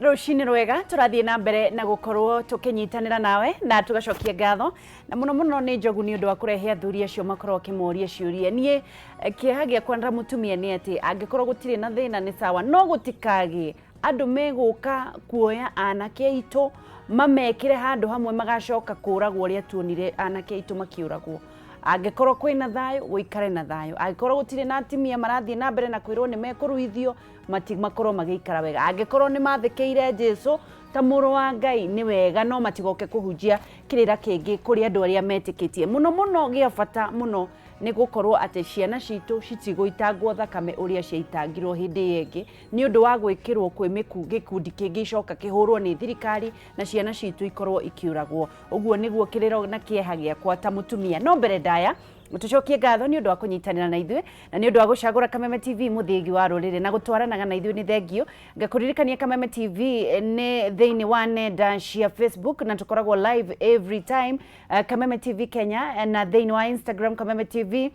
Rũcinĩ rwega, tũrathiĩ na mbere na gũkorwo tũkĩnyitanĩra nawe na tũgacokia ngatho na mũno mũno nĩ Njogu nĩ ũndũ wa kũrehe athuri acio makorwo akĩmoria ciũria. Niĩ kĩeha gĩakwa na mũtumia nĩ atĩ angĩkorwo gũtirĩ na thĩna nĩ sawa, no gũtikagĩe andũ megũka kuoya anake aitũ mamekĩre handũ hamwe magacoka kũragwo ũrĩa tuonire anake aitũ makĩũragwo. Angĩkorwo kwĩna thayũ, gũikare na thayũ. Angĩkorwo gũtirĩ na atumia marathiĩ na mbere na kwĩrwo nĩ mekũruithio, mati makorwo magĩikara wega. Angĩkorwo nĩ mathĩkĩire Jesu ta mũrũ wa Ngai nĩ wega, no matigoke kũhunjia kĩrĩra kĩngĩ kũrĩ andũ arĩa metĩkĩtie. Mũno mũno gĩa bata mũno nĩ gũkorwo atĩ ciana citũ citigũitangwo thakame ũrĩa ciaitangirwo hĩndĩ ĩyo ĩngĩ nĩ ũndũ wa gwĩkĩrwo kwĩ gĩkundi kĩngĩ icoka kĩhũrwo nĩ thirikari na ciana citũ ikorwo ikĩũragwo. Ũguo nĩguo kĩrĩro na kĩeha gĩakwa ta mũtumia. No mbere ndaya tũcokie ngatho nĩ ũndũ wa kũnyitanĩra na ithuĩ na nĩ ũndũ wa gũcagũra Kameme TV mũthĩgi wa rũrĩrĩ na gũtwaranaga na ithuĩ. Nĩ thengiũ. Ngakũririkania Kameme TV nĩ thĩinĩ wa nenda cia Facebook na tũkoragwo live every time, Kameme TV Kenya, na thĩinĩ wa Instagram Kameme TV,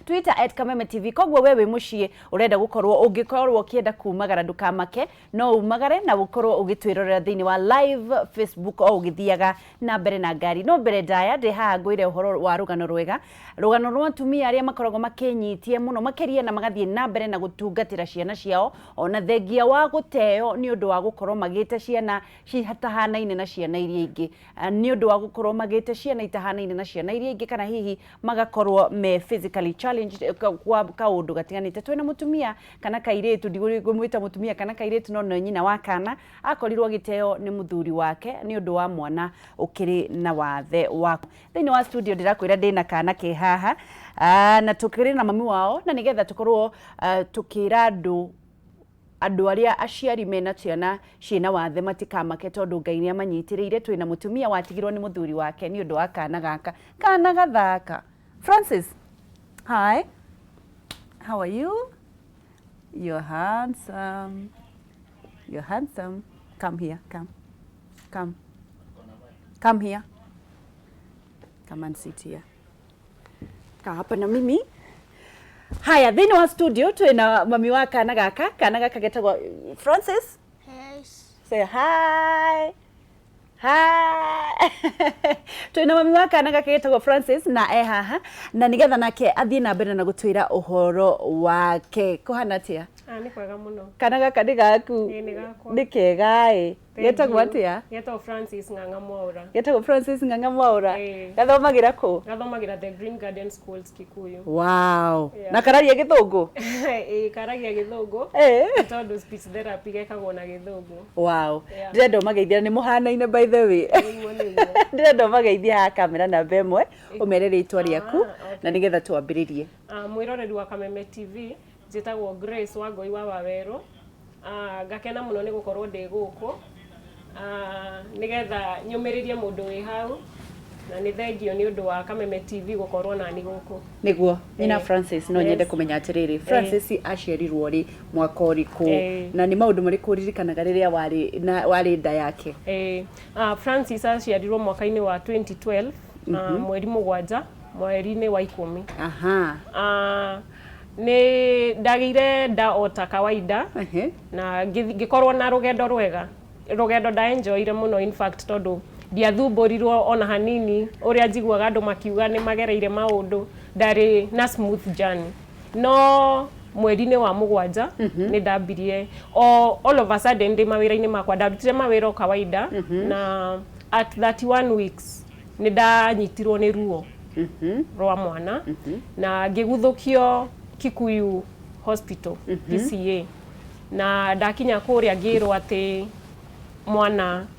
Twitter @KamemeTV. Koguo we wĩ mũciĩ ũrenda gũkorwo, ũngĩkorwo ũkĩenda kumagara, ndũkamake, no umagare na ũkorwo ũgĩtwĩrorera thĩinĩ wa live Facebook o ũgĩthiaga na mbere na ngari. No mbere ndaya, ndĩ haha ngwĩre ũhoro wa rũgano rwega, rũgano rwa atumia arĩa makoragwo makĩnyitia mũno makĩria na magathiĩ na mbere na gũtungatĩra ciana ciao ona thengia wa gũteo nĩ ũndũ wa gũkorwo magĩte ciana citahanaine na ciana iria ingĩ, nĩ ũndũ wa gũkorwo magĩte ciana itahanaine na ciana iria ingĩ, kana hihi magakorwo me physically challenged kwa kaũndũ gatiganĩte. Twĩna mũtumia kana kairĩtu, ndigũmwĩta mũtumia kana kairĩtu, no nĩ nyina wa kana akorirwo agĩteo nĩ mũthuri wake nĩ ũndũ wa mwana ũkĩrĩ na wathe wa. Thĩinĩ wa studio ndĩrakwĩra ndĩna kana ke haha, na tũkĩrĩ na mami wao, na nĩgetha tũkorwo tũkĩra andũ arĩa aciari mena ciana ciĩna wathe matikamake tondũ Ngai nĩ amanyitĩrĩire. Twĩna mũtumia watigirwo nĩ mũthuri wake nĩ ũndũ wa kana gaka, kana gathaka. Francis, hi, how are you? You're handsome, you're handsome. Come here, come, come, come here, come and sit here. Kaa hapa na mimi. Haya, thĩinĩ wa studio twĩna mami wa kana gaka. Kana gaka getagwo Francis. Yes. Say hi. Hi. Twĩna mami wa kana gaka getagwo Francis na e haha na nĩgetha nake athiĩ na mbere na gũtwĩra ũhoro wake. Kũhana atĩa? Ah, nĩ kwega mũno. Kana gaka nĩ gaku? Ĩĩ, nĩ gakwa. Nĩ kega ĩ. Thank Getagwo you. atĩa? Getagwo Francis Ng'ang'a Mwaũra. Getagwo Francis Ng'ang'a Mwaũra. Ĩĩ. Gathomagĩra kũ? Gathomagĩra The Green Garden Schools, Kikuyu. Wow. Yeah. Na kararia gĩthũngũ? Ĩĩ, karagia gĩthũngũ. Ĩĩ. Tondũ speech therapy gekagwo na gĩthũngũ. Wow. Yeah. Ndĩrenda ũmageithia, nĩ mũhanaine by the way. Nĩguo. Ndĩrenda ũmageithie haha kamera namba 1, ũmere rĩtwa rĩaku Ah, okay. na nĩgetha twambĩrĩrie. Ah, mwĩroreri wa Kameme TV, njĩtagwo Grace Wangũi wa Wawerũ. Ah, ngakena mũno nĩ gũkorwo ndĩ gũkũ, ah, nĩgetha nyũmĩrĩrie mũndũ wĩ hau, na nĩ thengio nĩ ũndũ wa Kameme TV gũkorwo nani gũkũ. Nĩguo nyina Francis, no nyende kũmenya atĩrĩrĩ, Francis aciarirwo rĩ, mwaka ũrĩkũ, na nĩ maũndũ marĩkũ ũririkanaga rĩrĩa warĩ na warĩ nda yake? Ah, Francis aciarirwo mwaka-inĩ wa 2012, ah, mweri 7, mweri-inĩ wa 10. Ah, nĩ ndagĩire nda o ta kawaida na ngĩkorwo na rũgendo rwega, rũgendo ndaenjoyire mũno in fact, tondũ ndiathumbũrirwo ona hanini ũrĩa njiguaga andũ makiuga nĩ magereire maũndũ. Ndarĩ na smooth journey, no mweri-inĩ wa 7 nĩ ndambirie o all of a sudden ndĩ mawĩra-inĩ makwa, ndarutire mawĩra o kawaida, na at 31 weeks nĩ ndanyitirwo nĩ ruo rwa mwana na ngĩguthũkio Kikuyu Hospital, PCA, na ndakinya kũrĩa ngĩrwo atĩ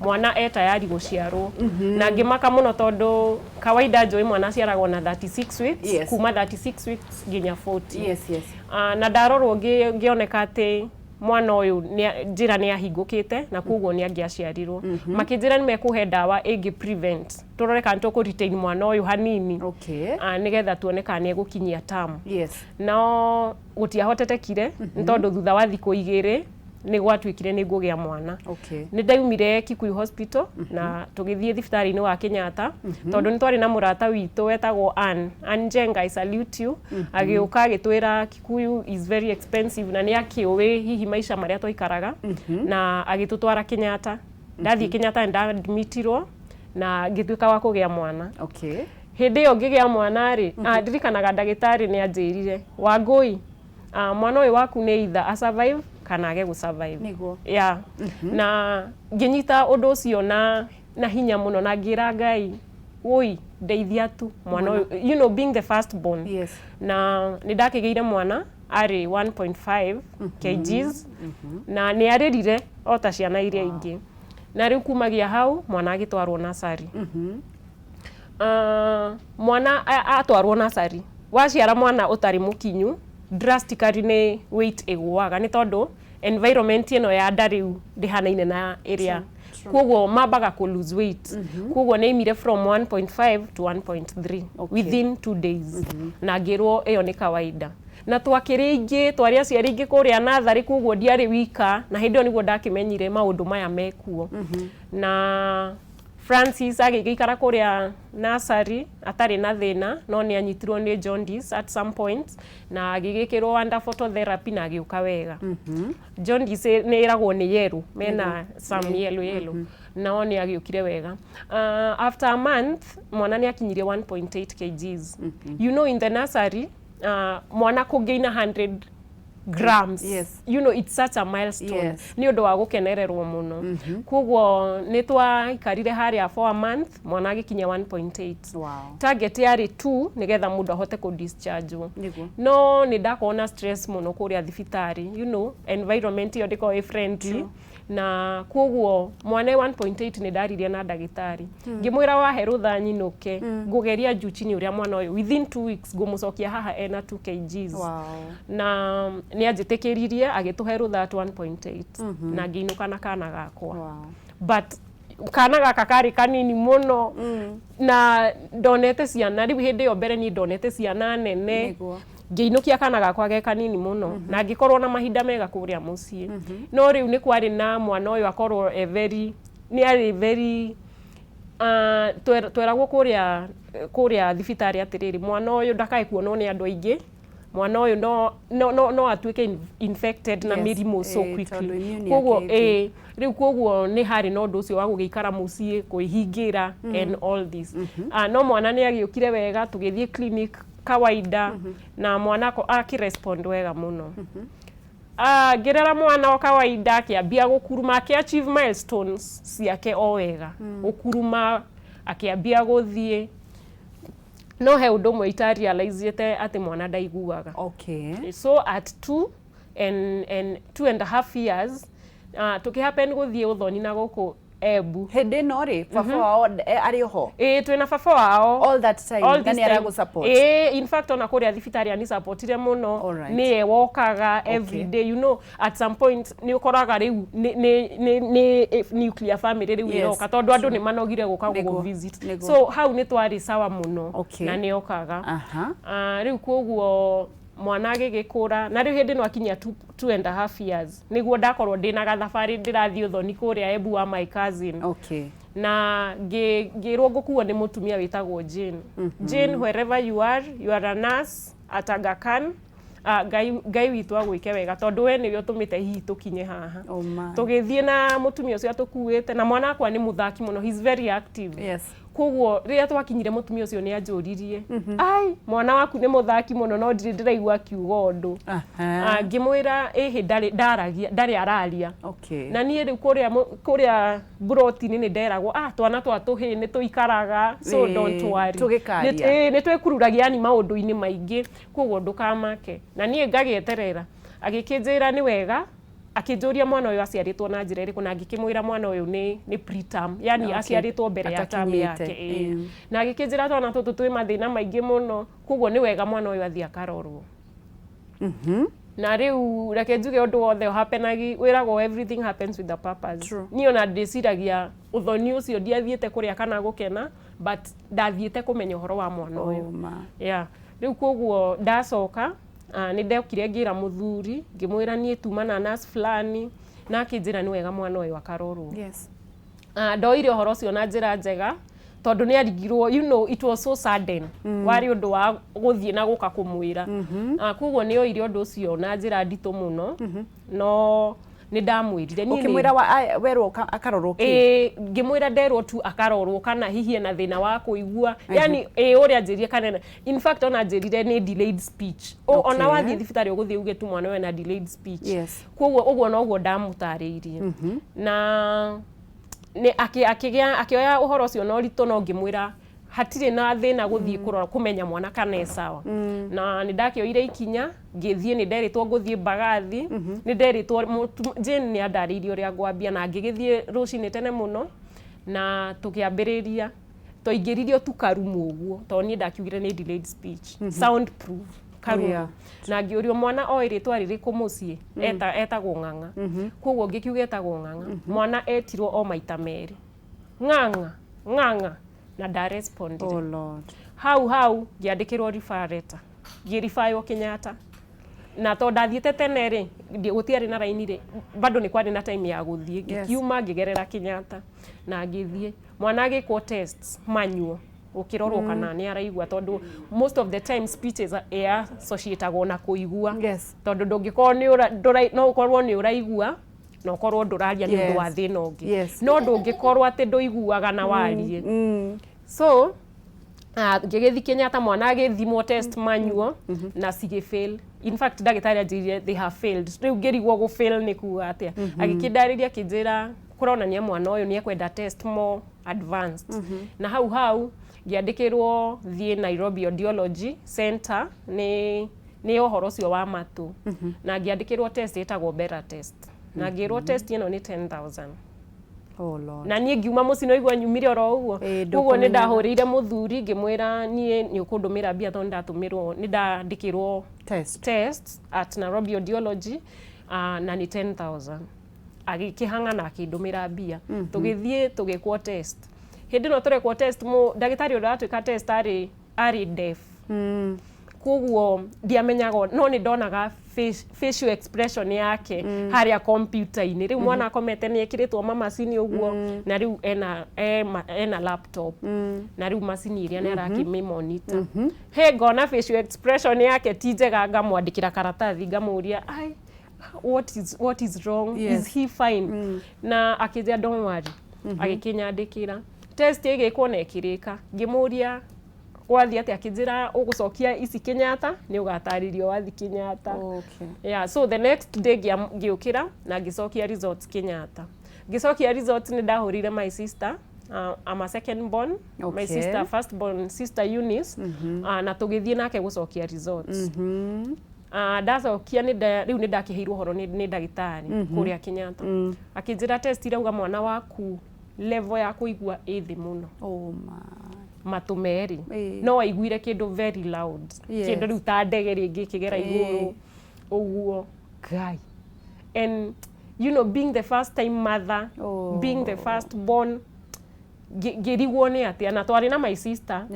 mwana e tayari gũciarwo, na ngĩmaka mũno tondũ kawaida njũĩ mwana aciaragwo na 36 weeks, kuma 36 weeks nginya 40. Ah, na ndarorwo ngĩoneka atĩ mwana ũyũ njĩra nĩ ahingũkĩte na koguo nĩ angĩaciarirwo. Makĩnjĩra nĩ mekũhe ndawa ĩngĩ prevent, tũrore kana tũkũ retain mwana ũyũ hanini, ah, nĩgetha tuone kana nĩ egũkinyia term. No gũtiahotetekire nĩ tondũ thutha wa thikũ 2 Nĩ gwatuĩkire nĩ ngũgĩa mwana. Nĩ ndaumire Kikuyu Hospital na tũgĩthiĩ thibitarĩ-inĩ wa Kenyatta, tondũ nĩ twarĩ na mũrata witũ wetagwo Ann. Ann Njenga, I salute you. Agĩũka agĩtwĩra Kikuyu is very expensive, na nĩ akĩũĩ hihi maica marĩa twaikaraga, na agĩtũtwara Kenyatta. Ndathiĩ Kenyatta nĩ ndadmitirwo na ngĩtuĩka wa kũgĩa mwana. Hĩndĩ ĩyo ngĩgĩa mwana rĩ, ndirikanaga ndagĩtarĩ nĩ anjĩrire, "Wangũi, mwana ũyũ waku nĩ either a survive kana age gũ survive." Yeah. Na ngĩnyita ũndũ ũcio na hinya mũno na ngĩra Ngai, "Woi, ndeithia tu mwana ũyũ," being the first born. Na nĩ ndakĩgĩire mwana arĩ 1.5 kgs na nĩ arĩrire o ta ciana iria ingĩ. Na rĩu kumagia hau mwana agĩtwarwo nursery. Mwana atwarwo nursery, waciara mwana ũtarĩ mũkinyu, drastically nĩ weight ĩgũaga, nĩ tondũ environment ĩno ya nda rĩu ndĩhanaine na ĩrĩa, koguo mambaga kũ lose weight. Koguo nĩ aimire from 1.5 to 1.3 within 2 days, na ngĩrwo ĩyo nĩ kawaida. Na twakĩrĩ aingĩ, twarĩ aciari aingĩ kũrĩa natharĩ, koguo ndiarĩ wika, na hĩndĩ ĩyo nĩguo ndakĩmenyire maũndũ maya mekuo. Na Francis agĩgĩikara kũrĩa nursery atarĩ na thĩna, no nĩ anyitirwo nĩ jaundice at some point na agĩgĩkĩrwo under phototherapy na agĩũka wega. Jaundice nĩ ĩragwo nĩ yellow, mena some yellow yellow, no nĩ agĩũkire wega. After a month mwana nĩ akinyirie 1.8 kgs. In the nursery, mwana kũgaina 100 grams, it's such a milestone. Nĩ ũndũ wa gũkenererwo mũno. Koguo nĩ twaikarire harĩa for a month, mwana agĩkinya 1.8. Target yarĩ 2 nĩgetha mũndũ ahote kũ discharge. No nĩ ndakorwo na stress mũno kũrĩa thibitarĩ, environment ĩyo ndĩkoragwo ĩ friendly, na koguo mwana 1.8 nĩ ndaririe na ndagĩtarĩ, ngĩmwĩra wahe rũtha nyinũke, ngũgeria juu chini ũrĩa mwana ũyũ within 2 weeks ngũmũcokia haha ena 2 kgs. Na nĩ anjĩtĩkĩririe, agĩtũhe rũtha at 1.8 na ngĩinũka na kana gakwa. But kana gaka karĩ kanini mũno na ndonete ciana rĩu hĩndĩ ĩyo mbere niĩ ndonete ciana nene. Ngĩinũkia kana gakwa ge kanini mũno na ngĩkorwo na mahinda mega kũrĩa mũciĩ, no rĩu nĩ kwarĩ na mwana ũyũ akorwo e very, nĩ arĩ very tweragwo kũrĩa thibitarĩ atĩrĩrĩ, mwana ũyũ ndakae kuonwo nĩ andũ aingĩ, mwana ũyũ no atuĩke infected na mĩrimũ so quickly. Tondũ immune Koguo yake ĩ rĩu koguo nĩ harĩ na ũndũ ũcio wa gũgĩikara mũciĩ kwĩhingĩra and all this. No mwana nĩ agĩũkire wega, tũgĩthiĩ clinic kawaida na mwana akĩrespond wega mũno. Ngĩrera mwana o kawaida, akĩambia gũkuruma, akĩ achieve milestones ciake o wega, gũkuruma, akĩambia gũthiĩ, no he ũndũ ũmwe itarealizĩte atĩ mwana ndaiguaga. So at 2.5 years, tũkĩhappen gũthiĩ ũthoni na gũkũ Embu. Hĩndĩ ĩno rĩ, baba wao arĩ oho? Ĩĩ, twĩna baba wao. All that time? All Na this nĩ time. aragũ support? Ĩĩ, in fact ona kũrĩa thibitarĩ anisupportire mũno. Nĩye wokaga every day. At some point nĩ ũkoraga rĩu nĩ nuclear family rĩu ĩroka, tondũ andũ nĩ manogire gũka gũgũ visit. So hau nĩ twarĩ sawa mũno. Na nĩ okaga. Rĩu koguo mwana agĩgĩkũra, na rĩu hĩndĩ ĩno akinyia 2.5 years nĩguo ndakorwo ndĩna gathabarĩ ndĩrathiĩ ũthoni kũrĩa Embu wa my cousin. Na ngĩrwo ngũkuo nĩ mũtumia wĩtagwo Jane. Jane, wherever you are, you are a nurse at Aga Khan. Ngai witũ agwĩke wega, tondũ we nĩwe ũtũmĩte hihi tũkinye haha. Oh my. Tũgĩthiĩ na mũtumia ũcio atũkuĩte, na mwana wakwa nĩ mũthaki mũno, he's very active. Koguo rĩrĩa twakinyire, mũtumia ũcio nĩ anjũririe, "Ai, mwana waku nĩ mũthaki mũno, no ndirĩ ndĩraigua akiuga ũndũ." Ngĩmwĩra ĩhĩ, ndarĩ ndaragia, ndarĩ araria. Na niĩ rĩu kũrĩa mburoti-inĩ nĩ nderagwo, "Ah, twana twa tũhĩĩ nĩ tũikaraga, so don't worry." Tũgĩkaria. Nĩ twĩkururagia yani maũndũ-inĩ maingĩ, koguo ndũkamake. Na niĩ ngagĩeterera. Agĩkĩnjĩra nĩ wega, akĩnjũria mwana ũyũ aciarĩtwo na njĩra ĩrĩkũ, na ngĩkĩmwĩra mwana ũyũ nĩ preterm, yani aciarĩtwo mbere ya term Atakinyĩte. yake, ĩĩ. Na agĩkĩnjĩra twana tũtũ twĩ mathĩna maingĩ mũno, koguo nĩ wega mwana ũyũ athiĩ akarorwo. Na rĩu reke njuge ũndũ wothe ũhappenagi, wĩragwo everything happens with a purpose. Niĩ ona ndĩciragia ũthoni ũcio ndiathiĩte kũrĩa kana gũkena, but ndathiĩte kũmenya ũhoro wa mwana ũyũ. Oh my. Yeah. Rĩu koguo ndacoka, nĩ ndokire ngĩra mũthuri, ngĩmwĩra niĩ tuma na nurse fulani. Na akĩnjĩra nĩ wega mwana ũyũ akarorwo. Yes. Ndoire ũhoro ũcio na njĩra njega tondũ nĩ arigirwo, it was so sudden, warĩ ũndũ wa gũthiĩ na gũka kũmwĩra. Koguo nĩ oire ũndũ ũcio na njĩra nditũ mũno, no nĩ ndamwĩrire niĩ Ũkĩmwĩra werwo akarorwo kĩ? Ĩĩ, ngĩmwĩra nderwo tu akarorwo kana hihi ena thĩna wa kũigua, yani ĩ ũrĩa anjĩrire kana in fact ona anjĩrire nĩ delayed speech. Ona wathiĩ thibitarĩ ũgũthiĩ uge tu mwana ũyũ ena delayed speech. Koguo ũguo noguo ndamũtarĩirie na nĩ akĩgĩa akĩoya ũhoro ũcio na ũritũ, no ngĩmwĩra hatirĩ na thĩna gũthiĩ kũrora kũmenya mwana kana e sawa. Na nĩ ndakĩoire ikinya ngĩthiĩ, nĩ nderĩtwo ngũthiĩ Mbagathi, nĩ nderĩtwo Jane nĩ andarĩirie ũrĩa ngwambia, na ngĩgĩthiĩ rũcinĩ tene mũno na tũkĩambĩrĩria, twaingĩririo tu karumu ũguo tondũ niĩ ndakiugire nĩ delayed speech, sound proof karumu. Na ngĩũrio mwana oĩ rĩtwa rĩrĩkũ mũciĩ, etagwo Ng'ang'a, koguo ngĩkiuga etagwo Ng'ang'a. Mwana etirwo o maita merĩ, "Ng'ang'a, Ng'ang'a," na ndarespondire. Oh Lord. Hau hau ngĩandĩkĩrwo refer letter, ngĩribaywo Kenyatta, na tondũ ndathiĩte tene rĩ, gũtiarĩ na raini rĩ, bado nĩ kwarĩ na time ya gũthiĩ. Ngĩkiuma ngĩgerera Kenyatta na ngĩthiĩ, mwana agĩkwo tests manyuo gũkĩrorwo kana nĩ araigua, tondũ most of the time speeches ĩ-associatagwo na kũigua. Tondũ ndũngĩkorwo nĩ no ũkorwo nĩ ũraigua na ũkorwo ndũraria nĩ ũndũ wa thĩna ũngĩ. No ndũngĩkorwo atĩ ndũiguaga na warie. So ngĩgĩthiĩ Kenyatta, mwana agĩthimwo test manyuo na cigĩ fail. In fact ndagĩtarĩ anjĩrire they have failed. Rĩu ngĩrigwo gũ fail nĩ kuga atĩa. Agĩkĩndarĩria, akĩnjĩra kũronania mwana ũyũ nĩ ekwenda test more advanced, na hau hau ngĩandĩkĩrwo thiĩ Nairobi Audiology Center, nĩ ũhoro ũcio wa matũ, na ngĩandĩkĩrwo test ĩtagwo Bera test, na ngĩrwo test ĩno nĩ 10,000. Oh Lord. Na niĩ ngiuma mũciĩ no igua nyumire oro ũguo. Ĩĩ, Koguo nĩ ndũkũmenyaga. Ndahũrĩire mũthuri ngĩmwĩra niĩ nĩ ũkũndũmĩra mbia tondũ ndatũmĩrwo, nĩ ndandĩkĩrwo Test. Test at Nairobi Audiology, na nĩ 10,000. Agĩkĩhang'a na akĩndũmĩra mbia, tũgĩthiĩ tũgĩkwo test. Hĩndĩ ĩno tũrekwo test, mũ ndagĩtarĩ ũrĩa ũratwĩka test arĩ deaf, koguo ndiamenyaga, no nĩ ndonaga facial expression yake harĩa kompiuta-inĩ. Rĩu mwana akomete, nĩ ekĩrĩtwo mamacini ũguo, na rĩu ena laptop, na rĩu macini ĩrĩa nĩ arakĩmĩmonitor. He ngona facial expression yake ti njega, ngamwandĩkĩra karatathi ngamũria, "Ai, what is wrong? Is he fine?" Na akĩnjĩra, "Don't worry." Agĩkĩnyandĩkĩra test ĩgĩkwo na ĩkĩrĩka. Ngĩmũria gwathiĩ atĩa, akĩnjĩra ũgũcokia ici Kenyatta, nĩ ũgatarĩrio wathi Kenyatta. Yeah, so the next day ngĩũkĩra na ngĩcokia results Kenyatta. Ngĩcokia results, nĩ ndahũrire my sister, I'm a second born, my sister, first born sister Eunice, na tũgĩthiĩ nake gũcokia results. Ndacokia rĩu nĩ ndakĩheirwo ũhoro nĩ ndagĩtarĩ kũrĩa Kenyatta. Akĩnjĩra test irauga mwana waku level ya kũigua ĩ thĩ mũno. Oh my. Matũ merĩ no aiguire kĩndũ very loud, kĩndũ rĩu ta ndege rĩngĩ ĩkĩgera igũrũ ũguo. Ngai, and being the first time mother, being the first born, ngĩrigwo nĩ atĩa, na twarĩ na my sister.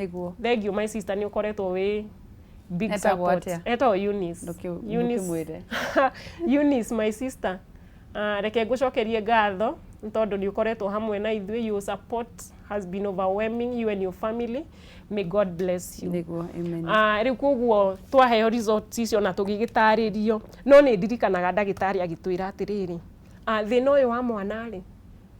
Thank you, my sister, nĩ ũkoretwo wĩ big Etagwo support. Atĩa? Etagwo Eunice. Eunice. Ndũkĩmwĩre. Eunice, my sister, reke ngũcokerie ngatho nĩ tondũ nĩ ũkoretwo hamwe na ithuĩ. Your support has been overwhelming, you and your family. May God bless you. Nĩguo, amen. Rĩu koguo twaheo results icio na tũgĩgĩtarĩrio, no nĩ ndirikanaga ndagĩtarĩ agĩtwĩra atĩrĩrĩ, thĩna ũyũ wa mwana rĩ,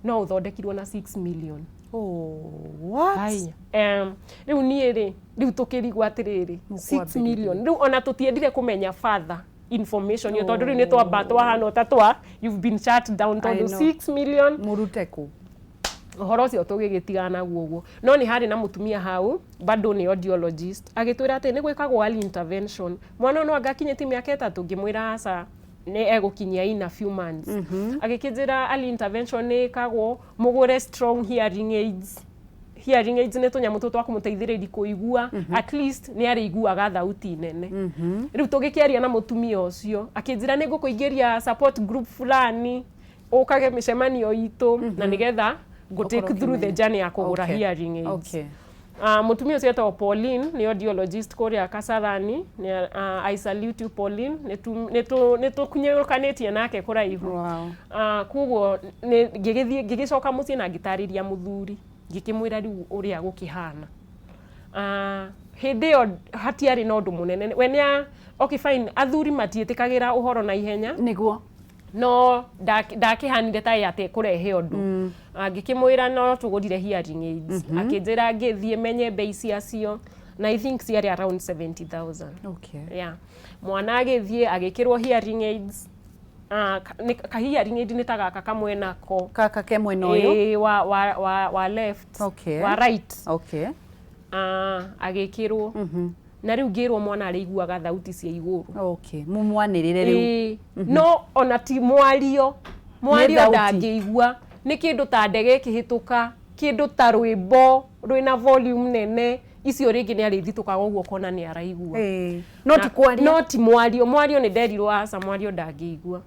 no ũthondekirwo na 6 million. Oh, what? Haya. Rĩu niĩ rĩ, rĩu tũkĩrigwo atĩrĩrĩ, 6 Mũkwambĩrĩria. million, rĩu ona tũtiendire kũmenya further information ĩyo tondũ rĩu nĩ twamba twahana ta twa you've been shut down I tondũ know. 6 million. Mũrute kũ? Ũhoro ũcio tũgĩgĩtigana naguo ũguo, no nĩ harĩ na mũtumia hau bado nĩ audiologist, agĩtwĩra atĩ nĩ gwĩkagwo early intervention, mwana ũyũ no anga akinyĩtie mĩaka 3. Ngĩmwĩra aca, nĩ egũkinyia in a few months. Agĩkĩnjĩra early intervention nĩ ĩkagwo, mũgũre strong hearing aids. Hearing aids nĩ tũnyamũ tũtũ twa kũmũteithĩrĩria kũigua, at least nĩ arĩiguaga thauti nene. Rĩu tũgĩkĩaria na mũtumia ũcio, akĩnjĩra nĩ ngũkũingĩria support group fulani, ũkage mĩcemanio itũ, na nĩgetha ngũ take Ũkorwo through the ũkĩmenya. journey ya kũgũra hearing aids. Mũtumia ũcio etagwo Pauline, nĩ audiologist kũrĩa Kasarani. I salute you, Pauline. Nĩ tũkunyũrũkanĩtie nake kũraihu. Koguo ngĩgĩthiĩ, ngĩgĩcoka mũciĩ na ngĩtarĩria mũthuri, ngĩkĩmwĩra rĩu ũrĩa gũkĩhana. Hĩndĩ ĩyo hatiarĩ na ũndũ mũnene. We nĩa, okay, fine, athuri matiĩtĩkagĩra ũhoro na ihenya. Nĩguo. No ndakĩhanire ta atĩ kũrehe ũndũ. Ngĩkĩmwĩra no tũgũrire hearing aids. Akĩnjĩra ngĩthiĩ menye bei ciacio, na I think ciarĩ around 70,000. Yeah. Mwana agĩthiĩ agĩkĩrwo hearing aids. Ka hearing aid nĩ ta gaka kamwe nako. Kaka ke mwena ũyũ. Ĩĩ, wa left. Wa right. Agĩkĩrwo. Na rĩu ngĩrwo mwana arĩiguaga thauti cia igũrũ. Okay. Mumwanĩrĩre rĩu. Ĩĩ. No ona ti mwario. Mwario ndangĩigua. Nĩ kĩndũ ta ndege ĩkĩhĩtũka, kĩndũ ta rwĩmbo rwĩna volume nene, icio rĩngĩ nĩ arĩthitũkaga ũguo ũkona nĩ araigua. No ti kwaria. No ti mwario. Mwario nĩ nderirwo aca, mwario ndangĩigua.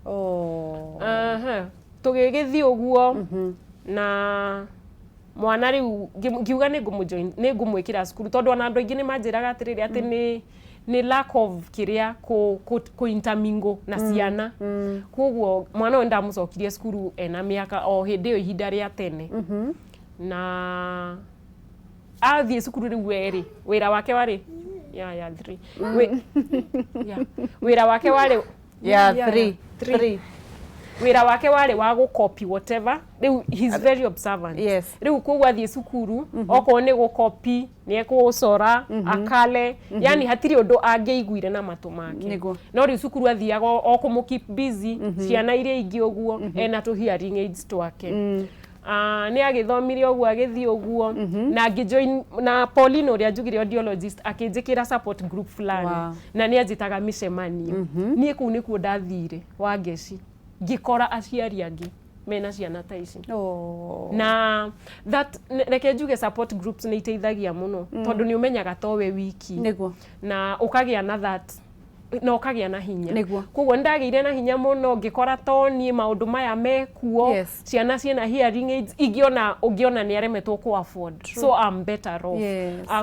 Tũgĩgĩthiĩ ũguo na mwana rĩu ngiuga nĩ ngũmũjoin, nĩ ngũmwĩkĩra cukuru, tondũ ona andũ aingĩ nĩ manjĩraga atĩrĩrĩ atĩ nĩ lack of kĩrĩa kũ intermingle na ciana. Koguo mwana ũyũ ndamũcokirie cukuru ena mĩaka o hĩndĩ ĩyo ihinda rĩa tene. Na athiĩ cukuru rĩu werĩ, wĩra wake warĩ ya 3. Wĩra wake warĩ ya 3. 3. Wĩra wake warĩ wa gũcopy whatever. Rĩu he's very observant. Rĩu koguo athiĩ cukuru, okorwo nĩ gũcopy, nĩ ekũcora, akale, yani hatirĩ ũndũ angĩiguire na matũ make. No rĩu cukuru athiaga o kũmũ keep busy, ciana iria ingĩ ũguo, ena tũ hearing aids twake. Nĩ agĩthomire ũguo, agĩthiĩ ũguo, na ngĩjoin na Pauline ũrĩa njugire audiologist, akĩnjĩkĩra support group fulani. Na nĩ anjĩtaga mĩcemanio. Niĩ kũu nĩkuo ndathire Wangeci, ngĩkora aciari angĩ mena ciana ta ici. Na that, reke njuge support groups nĩ iteithagia mũno, tondũ nĩ ũmenyaga towe wiki. Na ũkagĩa na that, na ũkagĩa na hinya. Koguo nĩ ndagĩire na hinya mũno, ngĩkora to niĩ maũndũ maya mekuo, ciana ciĩna hearing aids, ingĩona ũngĩona nĩ aremetwo kũ afford. So I'm better off.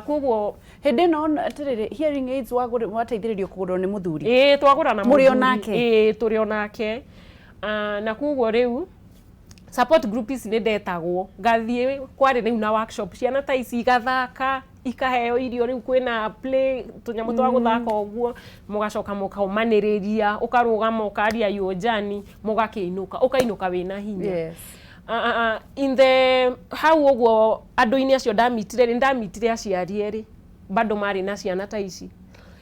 Koguo hĩndĩ ĩno atĩrĩrĩ, hearing aids wateithĩrĩrio kũgũrwo nĩ mũthuri? Ĩĩ, twagũra na Mũrĩ o mũthuri. nake? Ĩĩ, tũrĩ o nake. Na koguo rĩu support group ici nĩ ndetagwo, ngathiĩ kwarĩ rĩu na workshop, ciana ta ici igathaka, ikaheo irio, rĩu kwĩna play, tũnyamũ twa gũthaka ũguo, mũgacoka mũkomanĩrĩria, ũkarũgama ũkaria your journey, mũgakĩinũka, ũkainũka wĩna hinya. In the hau ũguo andũ-inĩ acio ndamitire rĩ, ndamitire aciari erĩ bado marĩ na ciana ta ici,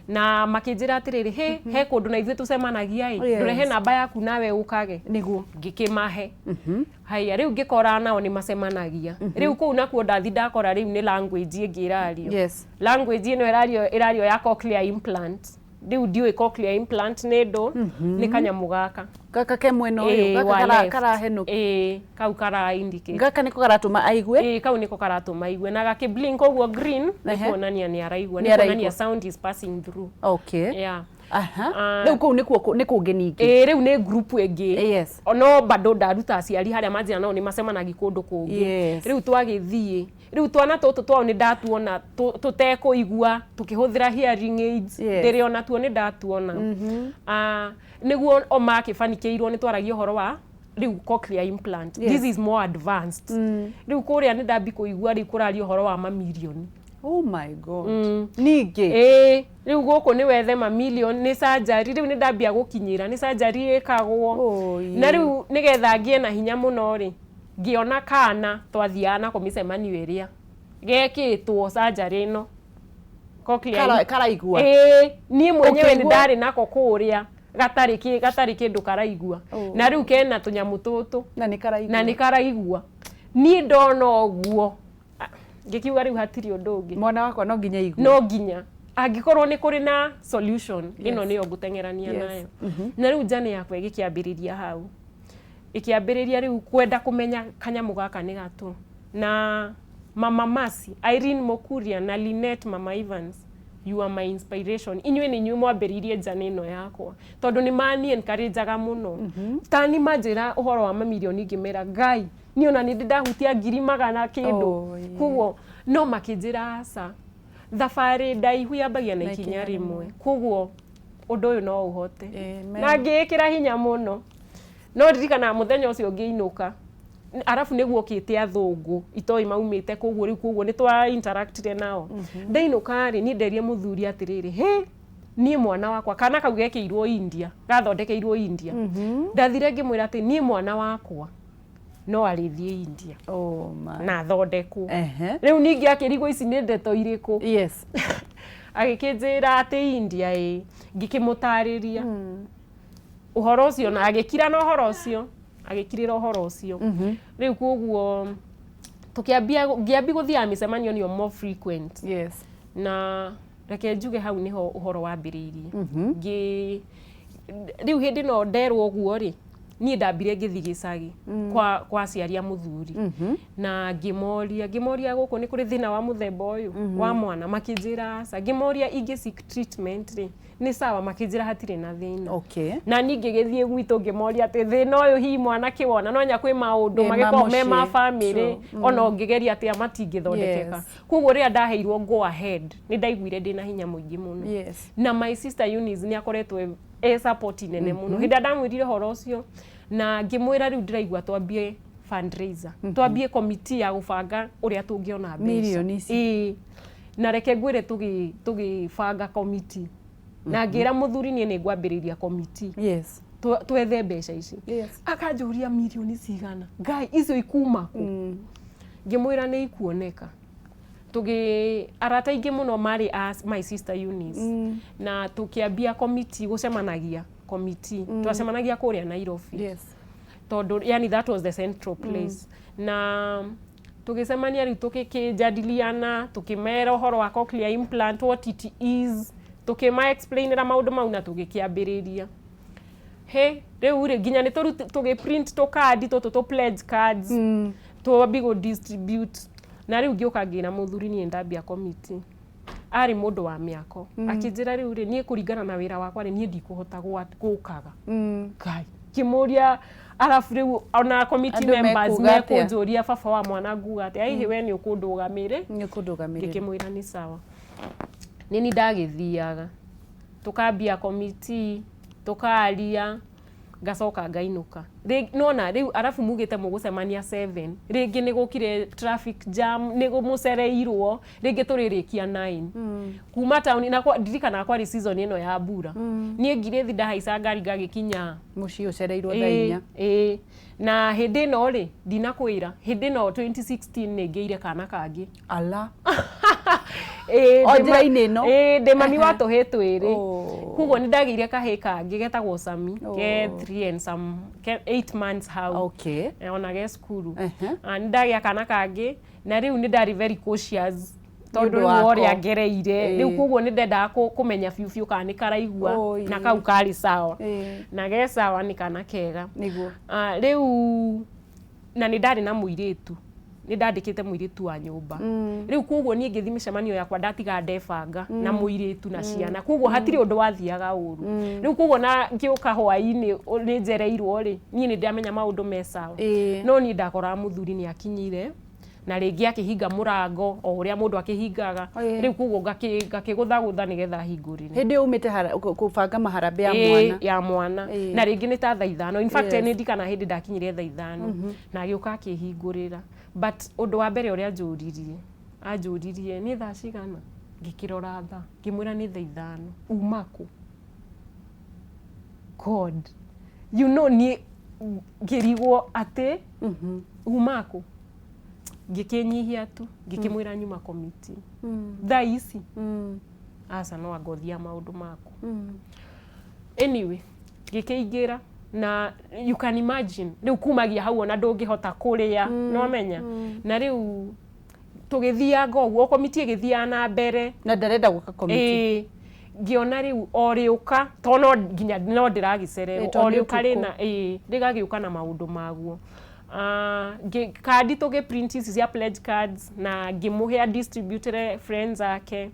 na makĩnjĩra atĩrĩrĩ, he kũndũ na ithuĩ tũcemanagia ĩ, ndũrehe namba yaku nawe ũkage. Ngĩkĩmahe. Haya, rĩu ngĩkora nao nĩ macemanagia. Rĩu kũu nakuo ndathi ndakora rĩu nĩ language ĩngĩ ĩrario. Language ĩno ĩrario ya cochlear implant. Rĩu ndiũĩ cochlear implant nĩ ndũ, nĩ kanyamũ gaka. Gaka ke mwena ũyũ, gaka karahenũka. Ĩĩ, kau kara indicate. Gaka nĩko karatũma aigue? Ĩĩ, kau nĩko karatũma aigue. Na gakĩ blink ũguo green, nĩ kuonania nĩ araigua, nĩ kuonania sound is passing through. Yeah. Rĩu kũu nĩkuo nĩ kũngĩ ningĩ. Ĩĩ, rĩu nĩ group ĩngĩ. No bado ndaruta aciari harĩa manjĩra nao nĩ macemanagia kũndũ kũngĩ. Rĩu twagĩthiĩ. Rĩu twana tũtũ twao nĩ ndatuona tũtekũigua, tũkĩhũthĩra hearing aids. Ndĩrĩ ona tuo nĩ ndatuona. Nĩguo o makĩbanikĩirwo nĩ twaragia ũhoro wa rĩu cochlear implant. This is more advanced. Rĩu kũrĩa nĩ ndambi kũigua rĩu kũraria ũhoro wa mamirioni. Oh my God. Ningĩ. Ĩĩ, rĩu gũkũ nĩ wethe mamilioni, nĩ surgery, rĩu nĩ ndambia gũkinyĩra, nĩ surgery ĩkagwo. Na rĩu nĩgetha ngĩe na hinya mũno rĩ, ngĩona kana twathiaga nako mĩcemanio ĩrĩa gekĩtwo surgery ĩno. Cochlear Karaigua. Ĩĩ, niĩ mwenyewe nĩ ndarĩ nako kũrĩa gatarĩ kĩndũ karaigua. Na rĩu kena tũnyamũ tũtũ. Na nĩ karaigua. Na nĩ karaigua. Niĩ ndona ũguo, ngĩkiuga rĩu hatirĩ ũndũ ũngĩ. Mwana wakwa no nginya aigue. No nginya. Angĩkorwo nĩ kũrĩ na solution, ĩno nĩyo ngũteng'erania nayo. Na rĩu journey yakwa ĩgĩkĩambĩrĩria hau. Ĩkĩambĩrĩria rĩu kwenda kũmenya kanyamũ gaka nĩ gatũ. Na Mama Mercy, Irene Mokuria na Lynette Mama Evans, you are my inspiration. Inyuĩ nĩ inyuĩ mwambĩrĩirie journey ĩno yakwa. Tondũ nĩ mani encourage-aga mũno. Ta ni manjĩra ũhoro wa mamirioni ngĩmera, Ngai, niĩ ona nĩ ndĩ ndahutia ngiri magana kĩndũ. Koguo No makĩnjĩra aca, thabarĩ ndaihu yambagia na Na ikinya ikinya rĩmwe, koguo ũndũ ũyũ no ũhote. Amen. Na ngĩĩkĩra hinya mũno. No ndirikanaga mũthenya ũcio ngĩinũka, arabu nĩguo okĩte athũngũ itoĩ maumĩte, koguo rĩu koguo nĩ twa interactire nao. Ndainũka rĩ, niĩ nderire mũthuri atĩrĩrĩ, hĩ, niĩ mwana wakwa, kana kau gekĩirwo India, gathondekeirwo India. Ndathire ngĩmwĩra atĩ niĩ mwana wakwa no arĩthiĩ India Oh my. Na athondekwo. Ehe. Rĩu ningĩ akĩrigwo ici nĩ ndeto irĩkũ. Agĩkĩnjĩra atĩ India ĩ, ngĩkĩmũtarĩria ũhoro ũcio na agĩkira na ũhoro ũcio, agĩkirĩra ũhoro ũcio. Rĩu koguo tũkĩambia, ngĩambia gũthiaga mĩcemanio nĩyo more frequent. Na reke njuge hau nĩho ũhoro wambĩrĩirie. Ngĩ rĩu hĩndĩ ĩno nderwo ũguo rĩ, niĩ ndambire ngĩthiĩ gĩcagi kwa aciari a mũthuri na ngĩmoria gũkũ nĩ kũrĩ thĩna wa mũthemba ũyũ wa mwana, makĩnjĩra aca. Ngĩmoria ingĩ seek treatment rĩ, nĩ sawa? Makĩnjĩra hatirĩ na thĩna. Na niĩ ngĩgĩthiĩ gwitũ ngĩmoria atĩ thĩna ũyũ hihi mwana kĩwona no nya kwĩ maũndũ Ĩ, ma magĩkorwo me ma mũciĩ. famĩlĩ ona ũngĩgeria atĩa matingĩthondekeka. Koguo rĩrĩa ndaheirwo go ahead, nĩ ndaiguire ndĩna hinya mũingĩ mũno. Na my sister Eunice nĩ akoretwo e support nene mũno. Hĩndĩ ĩrĩa ndamwĩrire ũhoro ũcio na ngĩmwĩra rĩu ndĩraigua twambie fundraiser, twambie committee ya gũbanga ũrĩa tũngĩona mbeca. Mirioni ici. Ĩĩ. Na reke ngwĩre, tũgĩbanga committee na ngĩra mũthuri niĩ nĩ ngwambĩrĩria committee twethe mbeca ici. Akanjũria mirioni cigana, ngai icio ikuma kũ? Ngĩmwĩra nĩ ikuoneka. Tũgĩ arata aingĩ mũno marĩ a my sister Eunice na tũkĩambia committee, gũcemanagia committee. Twacemanagia kũrĩa Nairobi tondũ yani that was the central place. Na tũgĩcemania rĩu, tũgĩkĩjadiliana, tũkĩmera ũhoro wa cochlear implant, what it is, tũkĩma explainĩra maũndũ mau na tũgĩkĩambĩrĩria. He rĩu rĩ, nginya nĩ tũgĩ print tũkandi tũtũ tũ pledge cards, twambi gũ distribute. Na rĩu ngĩũka ngĩra mũthuri niĩ ndambia committee. Arĩ mũndũ wa mĩako, akĩnjĩra rĩu rĩ, niĩ kũringana na wĩra wakwa rĩ, niĩ ndikũhota gũkaga. Ngai, ngĩmũria arabu rĩu ona committee Andũ members mekuga atĩa? mekũnjũria baba wa mwana nguga atĩa, hihi we nĩ ũkũndũgamĩrĩ? Nĩ ũkũndũgamĩrĩra. Ngĩkĩmwĩra nĩ sawa. Nĩ ni ndagĩthiaga, tũkambia committee, tũkaria, ngacoka ngainũka. Nona rĩu arabu mugĩte mũgũcemania 7, rĩngĩ nĩ gũkire traffic jam, nĩ mũcereirwo, rĩngĩ tũrĩrĩkia 9 kuma taũni. Na ndirikanaga kwarĩ season ĩno ya mbura. Niĩ ngirĩthi ndahaica ngari ngagĩkinya mũciĩ ũcereirwo thaa 4. Ĩĩ, na hĩndĩ ĩno rĩ, ndinakwĩra, hĩndĩ ĩno 2016 nĩ ngĩire kana kangĩ. Ala. Ĩĩ, O njĩra-inĩ ĩno? Ĩĩ, ndĩ mami wa tũhĩ twĩrĩ. Oh. Koguo nĩ ndagĩire kahĩ kangĩ getagwo Sami, ke 3 and some, ke 8 months hau. Ona ge cukuru. Ah, nĩ ndagĩa kana kangĩ na rĩu nĩ ndarĩ very cautious tondũ ũndũ rĩu wako. ũrĩa ngereire rĩu, koguo nĩ ndendaga kũmenya biũ biũ kana nĩ karaigua. Na kau karĩ sawa. Na ge sawa, nĩ kana kega. Ah, rĩu na nĩ ndarĩ na mũirĩtu, nĩ ndandĩkĩte mũirĩtu wa nyũmba. Rĩu koguo niĩ ngĩthiĩ mĩcemanio yakwa ndatiga ndebanga na mũirĩtu na ciana, koguo hatirĩ ũndũ wathiaga ũru. Rĩu koguo na ngĩũka hwaĩ-inĩ nĩ njereirwo rĩ, niĩ nĩ ndamenya maũndũ me sawa. No niĩ ndakoraga mũthuri nĩ akinyire na rĩngĩ akĩhinga mũrango o ũrĩa mũndũ akĩhingaga. Rĩu koguo ngakĩgũthagũtha nĩgetha ahingũrĩre. Hĩndĩ ĩyo umĩte kũbanga maharambĩ ya mwana. Ya mwana. Na rĩngĩ nĩ ta thaa 5, in fact. Nĩ ndikana hĩndĩ ndakinyire thaa 5 na agĩũka akĩhingũrĩra, but ũndũ wa mbere ũrĩa anjũririe, anjũririe nĩ thaa cigana. Ngĩkĩrora thaa, ngĩmwĩra nĩ thaa 5. Uma kũ? God, you know, niĩ ngĩrigwo atĩ uma kũ. Ngĩkĩnyihia tu, ngĩkĩmwĩra nyuma committee thaa ici. Aca, no angothiaga maũndũ maku. Anyway, ngĩkĩingĩra na you can imagine rĩu kumagia hau ona ndũngĩhota kũrĩa, nĩwamenya. Na rĩu tũgĩthianga ũguo, committee ĩgĩthiaga na mbere. Na ndarenda gũka committee. Ĩĩ, ngĩona rĩu o rĩũka to no nginya no ndĩragĩcererwo. Ĩ, tondũ O nĩ rĩũka ũtukũ. Rĩna ĩĩ, rĩgagĩũka na maũndũ maguo. Ah, kandi tũgĩ print ici cia pledge cards na ngĩmũhe a distributere friends ake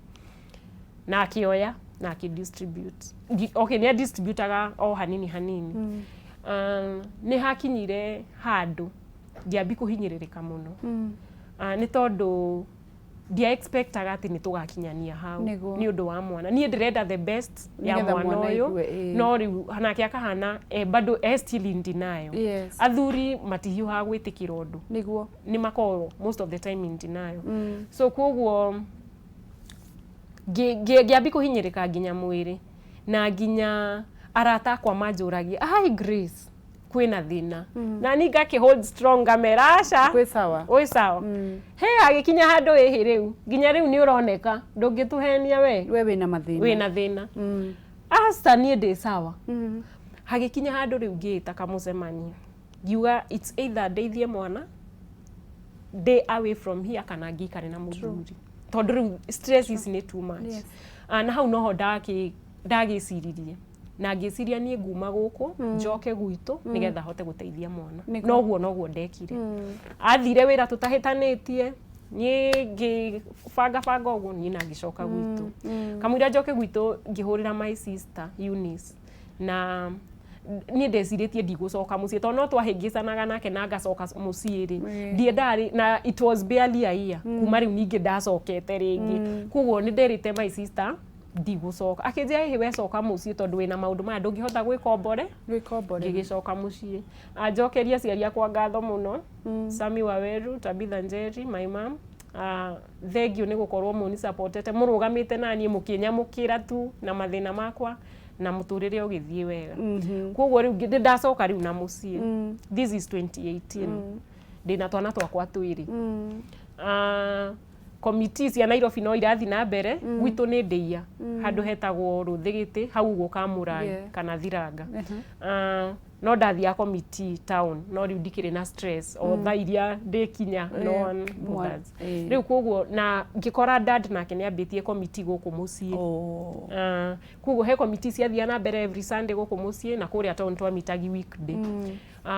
na akĩoya na akĩ distribute. Okay, nĩ distributaga o hanini hanini. Nĩ hakinyire handũ ngĩambi kũhinyĩrĩrĩka mũno. Ah, nĩ tondũ Ndia expectaga atĩ nĩ tũgakinyania hau. Nĩguo. Nĩ ũndũ wa mwana, niĩ ndĩrenda the best ya Nĩgetha mwana mwana ũyũ. aigue, ĩĩ. No rĩu nake akahana bado still in denial. Athuri matihiũhaga gwĩtĩkĩra ũndũ. Nĩ makoragwo most of the time in denial. So koguo ngĩambi kũhinyĩrĩka nginya mwĩrĩ, na nginya arata akwa manjũragia, "Hi Grace, kwĩna thĩna?" Na ni ngakĩ hold strong, ngamera, "Aca." Kwĩ sawa. Gwĩ sawa. He agĩkinya handũ ĩhĩ rĩu nginya rĩu nĩ ũroneka ndũngĩtũhenia we. We wĩna mathĩna. Wĩna thĩna. Aca, niĩ ndĩ sawa. Hagĩkinya handũ rĩu ngĩĩta kamũcemanio, ngiuga it's either ndeithie mwana ndĩ away from here kana ngĩikare na mũthuri, tondũ rĩu stress ici nĩ too much. Ah, na hau noho ndagĩciririe na ngĩciria niĩ nguma gũkũ njoke gwitũ nĩgetha hote gũteithia mwana. Noguo noguo ndekire. Athire wĩra tũtahĩtanĩtie, niĩ ngĩbanga banga ũguo niĩ na ngĩcoka gwitũ. Kamũira njoke gwitũ, ngĩhũrĩra my sister Eunice, na niĩ ndecirĩtie ndigũcoka mũciĩ tondũ no twahĩngĩcanaga nake na ngacoka mũciĩ rĩ, ndiendaga na it was barely a year kuma rĩu ningĩ ndacokete rĩngĩ. Koguo nĩ nderĩte my sister ndigũcoka. Akĩnjĩra, "Ĩhĩ, wecoka mũciĩ tondũ wĩna maũndũ maya ndũngĩhota gwĩkombore." Wĩkombore. Ngĩgĩcoka mũciĩ. Anjokeria aciari akwa ngatho mũno, Sami Waweru, Tabitha Njeri, my mom. Thank you nĩ gũkorwo mũni supportete, mũrũgamĩte na niĩ, mũkĩnyamũkĩra tu na mathĩna makwa na mũtũrĩre ũgĩthiĩ wega. Koguo rĩu nĩ ndacoka rĩu na mũciĩ. This is 2018, ndĩna twana twakwa twĩrĩ. Committee cia Nairobi no irathi na mbere. Gwitũ nĩ ndĩia handũ hetagwo Rũthĩgĩtĩ hau ũguo Kamũrai kana Thiranga. No ndathiaga committee town, no rĩu ndikĩrĩ na stress o thaa iria ndĩkinya, no one bothers. Rĩu koguo na ngĩkora dad nake nĩ ambĩtie committee gũkũ mũciĩ. Koguo he committee ciathiaga na mbere every Sunday gũkũ mũciĩ, na kũrĩa town twamitagi weekday.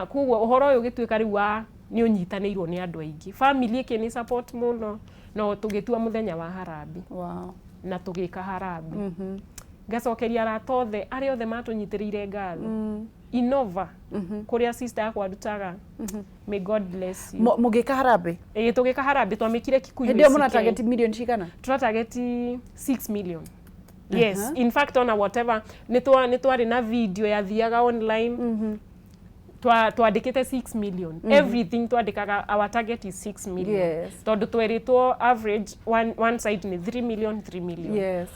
Koguo ũhoro ũyũ ũgĩtuĩka rĩu wa nĩ ũnyitanĩirwo nĩ andũ aingĩ, family ĩkĩ support mũno, no tũgĩtua mũthenya wa harambee. Na tũgĩka harambee. Ngacokeria arata othe arĩa othe matũnyitĩrĩire ngatho. Innova kũrĩa sister yakwa arutaga, may God bless you. Mũgĩka harambee? Ĩĩ, tũgĩka harambee, twamĩkire Kikuyu. Hĩndĩ ĩyo ACK. Mũna target milioni cigana? Tũra target 6 million, yes. In fact, ona whatever nĩ twarĩ na video yathiaga online, twandĩkĩte 6 million. Everything twandĩkaga, our target is 6 million. Tondũ twerĩtwo average one side nĩ 3 million, 3 million.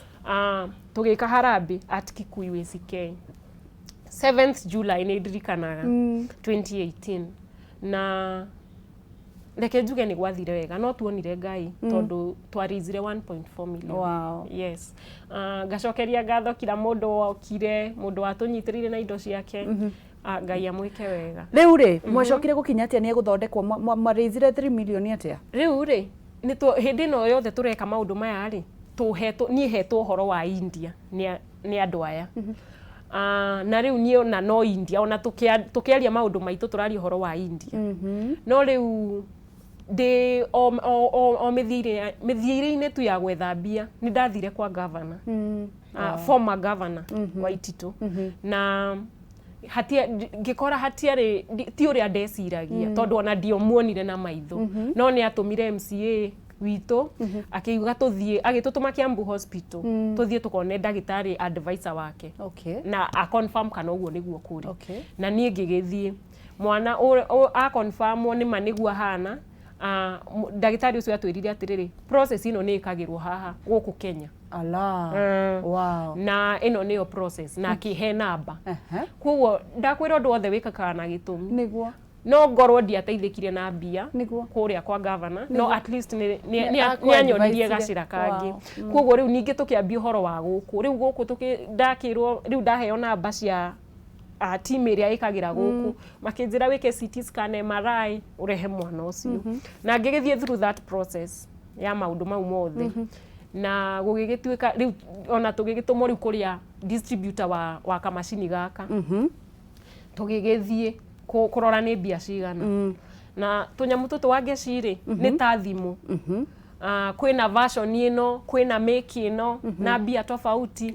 Tũgĩka harambee at Kikuyu ACK 7th July, nĩ ndirikanaga, 2018. Na reke njuge nĩ gwathire wega, no tuonire Ngai tondũ twaraisire 1.4 million. Yes. Ngacokeria ngatho kila mũndũ wokire, mũndũ watũnyitĩrĩire na indo ciake. Ngai amwĩke wega. Rĩu rĩ, mwacokire gũkinya atĩa nĩ egũthondekwo? Mwarĩizire 3 million atĩa? Rĩu rĩ, nĩ hĩndĩ ĩno yothe tũreka maũndũ maya rĩ, tũhetwo, niĩ hetwo ũhoro wa India nĩ andũ aya. Na rĩu niĩ ona no India, ona tũkĩaria maũndũ maitũ tũraria ũhoro wa India. No rĩu ndĩ o mĩthiĩre-inĩ tu ya gwetha mbia, nĩ ndathire kwa governor, former governor wa Ititũ, na hatia ngĩkora hatiarĩ ti ũrĩa ndeciragia, tondũ ona ndiomuonire na maitho, no nĩ atũmire MCA witũ akiuga tũthiĩ, agĩtũtũma Kiambu Hospital, tũthiĩ tũkone ndagĩtarĩ advisor wake na a confirm kana ũguo nĩguo kũrĩ. Na niĩ ngĩgĩthiĩ, mwana a confirmwo nĩ ma nĩguo ahana. Ndagĩtarĩ ũcio atwĩrire atĩrĩrĩ, process ĩno nĩ ĩkagĩrwo haha gũkũ Kenya. Ala. Na ĩno nĩyo process, na akĩhe namba. Koguo ndakwĩra ũndũ wothe wĩkakaga na gĩtũmi. No ngorwo ndiateithĩkire na mbia kũrĩa kwa governor, no at least nĩ anyonirie gacĩra kangĩ. Koguo rĩu ningĩ tũkĩambia ũhoro wa gũkũ, rĩu gũkũ ndakĩrwo, rĩu ndaheo namba cia team ĩrĩa ĩkagĩra gũkũ, makĩnjĩra wĩke CT scan, MRI, ũrehe mwana ũcio. Na ngĩgĩthiĩ through that process ya maũndũ mau mothe, na gũgĩgĩtuĩka rĩu ona tũgĩgĩtũmwo rĩu kũrĩa distributor wa kamacini gaka. Tũgĩgĩthiĩ kũrora nĩ mbia cigana, na tũnyamũ tũtũ wa ngeci rĩ, nĩ ta thimũ. Kwĩna version ĩno, kwĩna make ĩno na mbia tofauti.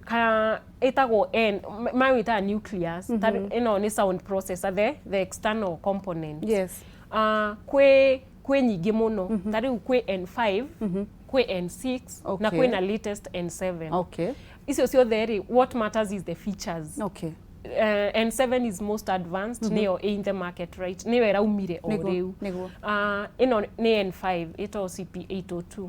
Ka ĩtagwo N mawĩtaga nucleus. Ĩno nĩ sound processor, the external component. Kwĩ Kwĩ nyingĩ mũno. Ta rĩu kwĩ N5, kwĩ N6 na kwĩna latest N7. Icio ciothe rĩ, what matters is the features. N7 is most advanced, nĩyo in the market right, nĩyo ĩraumire o rĩu. Ĩno nĩ N5, ĩtagwo CP802.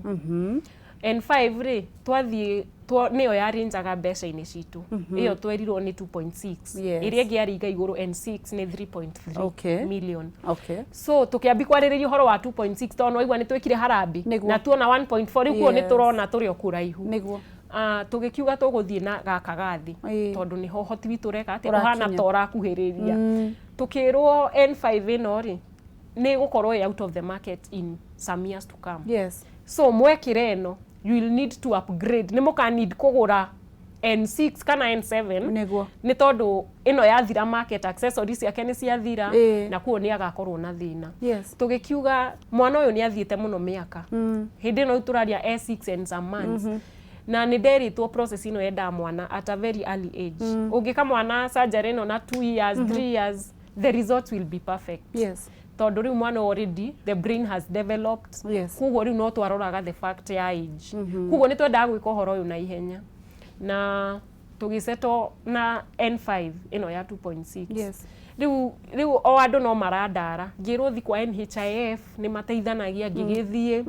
N5 rĩ, twathiĩ nĩyo yarĩnjaga mbeca-inĩ citũ. Ĩyo twerirwo nĩ 2.6. Ĩrĩa ĩngĩ yarĩ iga igũrũ, N6, nĩ 3.3 million. So tũkĩambi kwarĩrĩria ũhoro wa 2.6, tondũ nĩwaigua nĩ twĩkire harambĩ na tuona 1.4 rĩu, kuo nĩ tũrona tũrĩ o kũraihu. Tũgĩkiuga tũgũthiĩ na gaka gathĩ tondũ nĩho ũhoti witũ ũreka atĩa, ũhana Ũrakinya. ta ũrakuhĩrĩria. Tũkĩrwo N5 ĩno rĩ, nĩ ĩgũkorwo ĩ out of the market in some years to come. So mwekĩra ĩno, you will need to upgrade, nĩ mũka need kũgũra N6 kana N7, nĩ tondũ ĩno yathira market, accessories ciake nĩ ciathira, na kuo nĩ agakorwo na thĩna. Tũgĩkiuga mwana ũyũ nĩ athiĩte mũno mĩaka. Hĩndĩ ĩno rĩu tũraria e 6 and some months, na nĩ nderĩtwo process ĩno yendaga mwana at a very early age. Ũngĩka mwana surgery ĩno na 2 years, 3 years, the result will be perfect, tondũ rĩu mwana already the brain has developed. Koguo rĩu no twaroraga the fact ya age. Koguo nĩ twendaga gwĩka ũhoro ũyũ na ihenya, na tũgĩsettle na N5 ĩno ya 2.6. Rĩu o andũ no marandara, ngĩrwo thi kwa NHIF nĩ mateithanagia, ngĩgĩthiĩ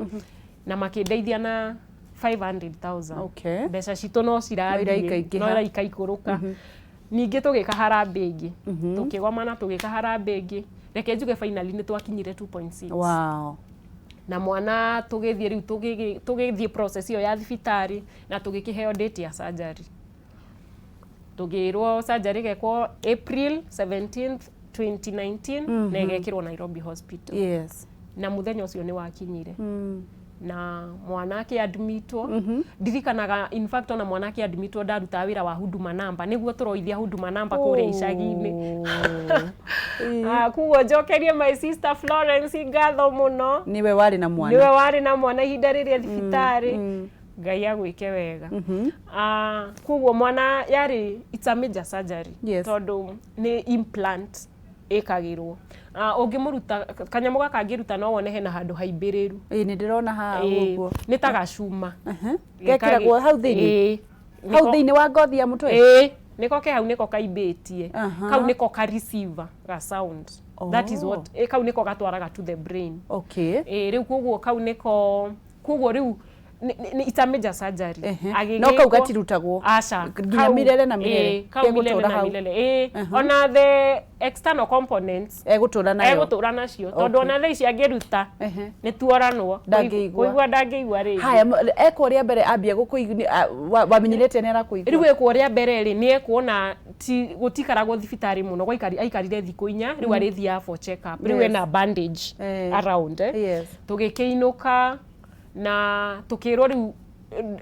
na makĩndeithia na 500,000. Mbeca citũ no cirathiĩ, iraikaingĩha. No iraikaikũrũka. Ningĩ tũgĩka harambĩ ĩngĩ, tũkĩgomana, tũgĩka harambĩ ĩngĩ. Reke njuge finally nĩ twakinyire 2.6. Na mwana tũgĩthiĩ rĩu, tũgĩthiĩ process ĩyo ya thibitarĩ na tũgĩkĩheo date ya surgery. Tũgĩrwo surgery ĩgekwo April 17th 2019 na ĩgekĩrwo Nairobi Hospital. Na mũthenya ũcio nĩ wakinyire na mwana akĩadmitwo. Ndirikanaga in fact ona mwana akĩadmitwo ndarutaga wĩra wa Huduma Number, nĩguo tũroithia Huduma Number kũrĩa icagi-inĩ. Ah, koguo njokerie my sister Florence ngatho mũno. Niwe warĩ na mwana. Nĩwe warĩ na mwana ihinda rĩrĩa thibitarĩ. Ngai agwĩke wega. Ah, koguo mwana yarĩ, it's a major surgery, tondũ nĩ implant ĩkagĩrwo. Ah, ũngĩmũruta kanyamũ gaka, angĩruta no wone hena handũ haimbĩrĩru. Ĩĩ, nĩ ndĩrona haha. Ũguo. Nĩ ta gacuma. Gekĩragwo hau thĩinĩ? Ĩĩ. Hau thĩinĩ wa ngothi ya mũtwe? Ĩĩ, nĩko ke hau, nĩko kaimbĩtie. Kau nĩko ka receiver ga sound. That is what kau nĩko gatwaraga to the brain. Ĩĩ, rĩu koguo kau nĩko, koguo rĩu it's a major surgery. No kau gatirutagwo? Aca. Nginya milele na milele. Ĩĩ, kau milele Gegũtũra na hau. milele. Ĩĩ, ona the external components egũtũra nayo. Egũtũra nacio, tondũ ona thaa ici angĩruta nĩ tuoranwo. Ndangĩigua. Kũigua ndangĩigua rĩngĩ. Haya, ekwo rĩa mbere ambia gũkũigua, wamenyire atĩa nĩ arakũigua? Rĩu ekwo rĩa mbere rĩ, nĩ ekuona ti gũtikaragwo thibitarĩ mũno, gwaikari aikarire thikũ 4, rĩu arĩthiaga for check up. Rĩu ena bandage around, eh. Tũgĩkĩinũka na tũkĩrwo rĩu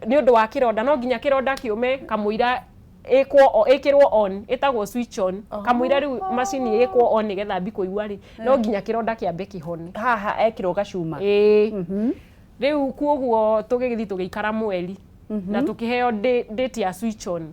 nĩ ũndũ wa kĩronda, no nginya kĩronda kĩũme kamũira ĩkwo ĩkĩrwo on, ĩtagwo switch on. Kamũira rĩu macini ĩkwo on nĩgetha ambi kũigua rĩ, no nginya kĩronda kĩambe kĩhone. Haha ekĩrwo gacuma. Ĩĩ. Rĩu kuoguo tũgĩgĩthiĩ tũgĩikara mweri na tũkĩheo date ya switch on.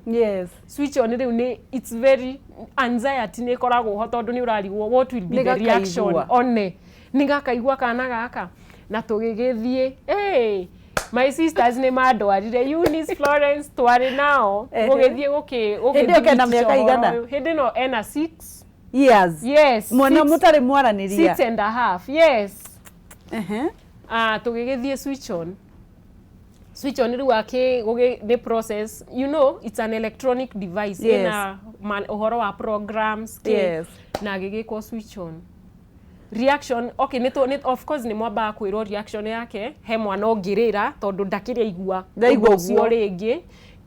Switch on rĩu nĩ, it's very anxiety, nĩ ĩkoragwo ho tondũ nĩ ũrarigwo what will be the Nĩ reaction. gakaigua. One nĩ gakaigua kana gaka, na tũgĩgĩthiĩ, hey, my sisters nĩ mandwarire, Eunice, Florence, twarĩ nao. Gũgĩthiĩ Hĩndĩ ĩyo kena gũgĩthibitisha mĩaka ũhoro igana? ũyũ. Hĩndĩ ĩno ena 6 Years? Yes. Mwana six, mũtarĩ mwaranĩria. 6.5, yes. Ah, tũgĩgĩthiĩ switch on. Switch on rĩu akĩ gũgĩ nĩ process, you know it's an electronic device. Ĩna ũhoro wa programs kĩ, na agĩgĩkwo switch on, reaction, okay, nĩ of course nĩ mwambaga kwĩrwo reaction yake, he mwana ũngĩrĩra tondũ ndakĩrĩ aigua Ndaigua ũndũ ũcio ũguo. Rĩngĩ,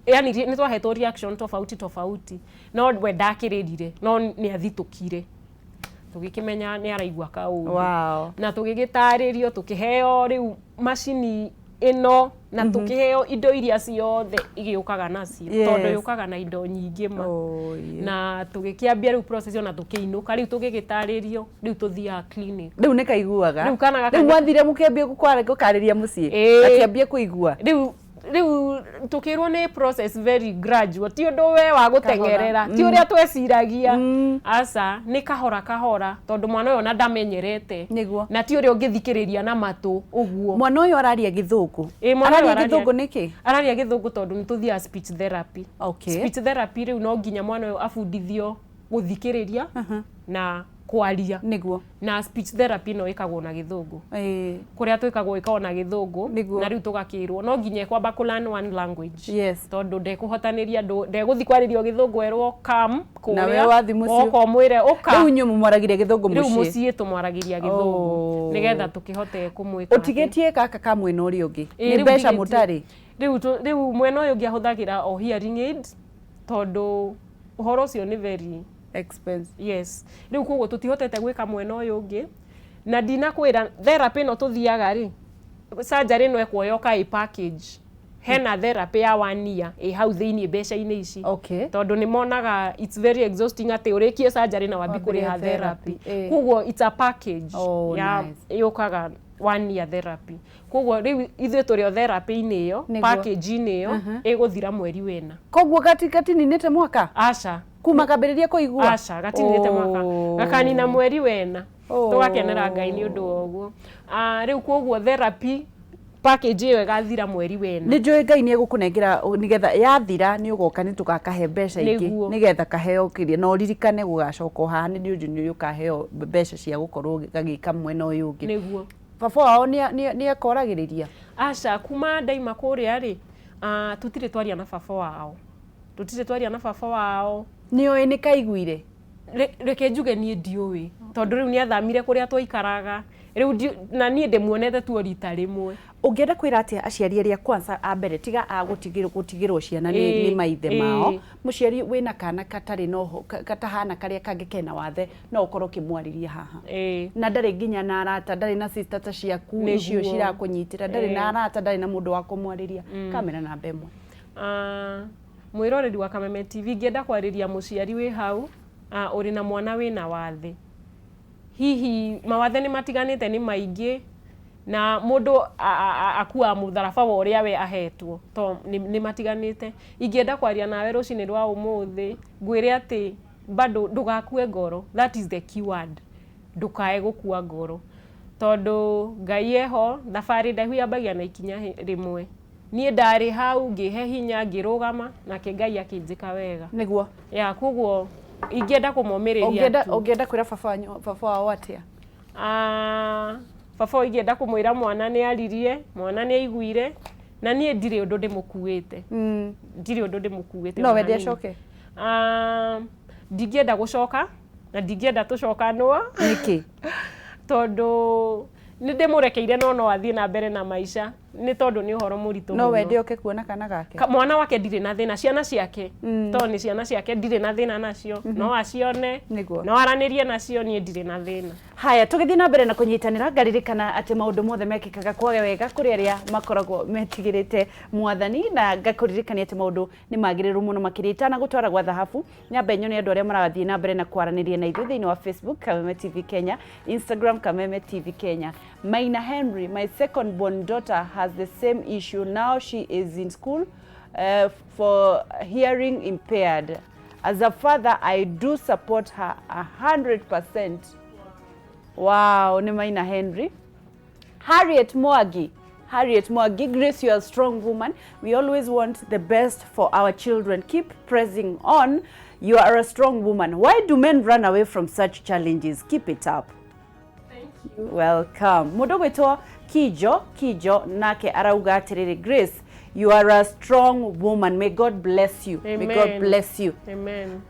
yani nĩ twahetwo reaction tofauti tofauti, no we ndakĩrĩrire, no nĩ athitũkire, tũgĩkĩmenya nĩ araigua kaũndũ. Na tũgĩgĩtarĩrio, tũkĩheo rĩu macini ĩno na tũkĩheo indo iria ciothe igĩũkaga nacio, tondũ yũkaga na indo nyingĩ ma. Oh, yeah. Na tũgĩkĩambia rĩu process ĩyo na tũkĩinũka, rĩu tũgĩgĩtarĩrio rĩu tũthiaga clinic. Rĩu nĩ kaiguaga. Rĩu kana gaka Rĩu mwathire mũkĩambia gũkarĩria mũciĩ, Ĩĩ. akĩambia kũigua. Rĩu Tukirwo nĩ process very gradual, ti ũndũ we wa gũteng'erera, ti ũrĩa tweciragia. Aca, nĩ kahora kahora, tondũ mwana ũyũ ona ndamenyerete. Na ti ũrĩa ũngĩthikĩrĩria na matũ ũguo. Mwana ũyũ araria Gĩthũngũ? Ĩĩ, mwana ũyũ Araria Gĩthũngũ nĩkĩ? Araria Gĩthũngũ tondũ nĩ tũthiaga speech therapy. Speech therapy rĩu no nginya mwana ũyũ abundithio gũthikĩrĩria na kwaria. Na speech therapy ĩno ĩkagwo na Gĩthũngũ. Kũrĩa twĩkagwo ĩkagwo na Gĩthũngũ. Na rĩu tũgakĩrwo no nginya ĩkwamba kũ learn one language. Tondũ ndekũhotanĩria, ndegũthiĩ kwarĩrio Gĩthũngũ erwo come Na we kũrĩa wathiĩ mũciĩ. Woka ũmwĩre ũka. Rĩu inyuĩ mũmwaragĩria Gĩthũngũ Rĩu mũciĩ? Mũciĩ tũmwaragĩria Gĩthũngũ. Nĩgetha tũkĩhote kũmwĩka atĩ. Ũtigĩtie gaka ka mwena ũrĩa ũngĩ? Ĩĩ, Nĩ rĩu mbeca ndigĩtie. mũtarĩ? Rĩu mwena ũyũ ũngĩ ahũthagĩra o hearing aid, tondũ ũhoro ũcio nĩ very expensive. Yes, rĩu koguo tũtihotete gwĩka mwena ũyũ ũngĩ, na ndinakwĩra therapy ĩno tũthiaga rĩ, surgery ĩno ĩkuoya ka ĩ package, hena therapy ya one year ĩ hau thĩiniĩ mbeca-inĩ ici. Tondũ nĩ monaga it's very exhausting atĩ ũrĩkie surgery na wambi Wambĩrĩrie kũrĩha therapy. Therapy, ĩ. Koguo it's a package ya yũkaga one year therapy. Koguo rĩu ithuĩ tũrĩ o therapy-inĩ ĩyo. Package-inĩ ĩyo ĩgũthira mweri wena. Koguo gatininĩte mwaka? Aca. Kuma kambĩrĩria kũigua? Aca, gatinĩte mwaka. Gakanina mweri wena. Tũgakenera Ngai nĩ ũndũ wa ũguo. Ah, rĩu koguo therapy package ĩyo ĩgathira mweri wena. Nĩ njũĩ Ngai nĩ egũkũnengera nĩgetha yathira nĩ ũgoka nĩ tũgakahe mbeca ingĩ. Nĩgetha kaheo kĩrĩa, na ũririkane gũgacoka o haha nĩ ũndũ nĩ ũkaheo mbeca cia gũkorwo gagĩka mwena ũyũ ũngĩ. Baba wao nĩ akoragĩrĩria? Aca, kuma ndaima kũrĩa rĩ, ah, tũtirĩ twaria na baba wao, tũtirĩ twaria na baba wao. Nĩ oĩ nĩ kaiguire? Reke njuge niĩ ndiũĩ, tondũ rĩu nĩ athamire kũrĩa twaikaraga rĩu na niĩ ndĩmuonete tu o rita rĩmwe. Ũngĩenda kwĩra atĩa aciari arĩa kwanza a mbere tiga a gũtigĩrwo ciana nĩ maithe mao? Mũciari wĩna kana katarĩ na katahana karĩa kangĩ kena wathe, no ũkorwo ũkĩmwarĩria haha. Na ndarĩ nginya na arata, ndarĩ na sister ta ciaku icio cirakũnyitĩra, ndarĩ na arata, ndarĩ na mũndũ wa kũmwarĩria. Kamera namba 1. Ah, mwĩroreri wa Kameme TV, ingĩenda kwarĩria mũciari wĩ hau, ũrĩ na mwana wĩna wathe. Hihi mawathe nĩ matiganĩte, nĩ maingĩ, na mũndũ akuaga mũtharaba wa ũrĩa we ahetwo to nĩ matiganĩte. Ingĩenda kwaria nawe rũcinĩ rwa ũmũthĩ, ngwĩre atĩ bado ndũgakue ngoro. That is the key word, ndũkae gũkua ngoro, tondũ Ngai eho. Thabarĩ ndaihu yambagia na ikinya rĩmwe. Niĩ ndarĩ hau ngĩhe hinya, ngĩrũgama, nake Ngai akĩnjĩka wega. Ya, koguo ingĩenda kũmomĩrĩria tu. Ũngĩenda kwĩra baba baba wao atĩa? Ah, baba ũyũ ingĩenda kũmwĩra mwana nĩ aririe, mwana nĩ aiguire, na niĩ ndirĩ ũndũ ndĩmũkuĩte. Ndirĩ ũndũ ndĩmũkuĩte No ona wende hanini. acoke? Ah, ndingĩenda gũcoka na ndingĩenda tũcokanwo. Nĩkĩ? Tondũ nĩ ndĩmũrekeire, no athiĩ na mbere na maica, nĩ tondũ nĩ ũhoro mũritũ No mũno. wende oke kuona kana gake? Mwana wake ndirĩ na thĩna, ciana ciake, tondũ nĩ ciana ciake, ndirĩ na thĩna nacio, no acione, no aranĩrie nacio, niĩ ndirĩ na thĩna. Haya, tũgĩthiĩ na mbere na kũnyitanĩra, ngaririkana atĩ maũndũ mothe mekĩkaga kwage wega kũrĩ arĩa makoragwo metigĩrĩte Mwathani, na ngakũririkania atĩ maũndũ nĩ magĩrĩru mũno makĩria. Itanagũtwara gwa thahabu, nyambe nyone andũ arĩa marathiĩ na mbere na kwaranĩria na ithuĩ thĩinĩ wa Facebook Kameme TV Kenya, Instagram Kameme TV Kenya. Maina Henry, "My second born daughter has the same issue. Now she is in school for hearing impaired. As a father, I do support her 100%." Wow, nĩ Maina Henry. Harriet Mwangi. Harriet Mwangi, "Grace, you are a strong woman. We always want the best for our children. Keep pressing on. You are a strong woman. Why do men run away from such challenges? Keep it up." Thank you. Welcome. Mũndũ gwĩtwo Kijo, Kijo nake arauga atĩrĩrĩ, "Grace, you are a strong woman. May God bless you." May God Amen. bless you. Amen.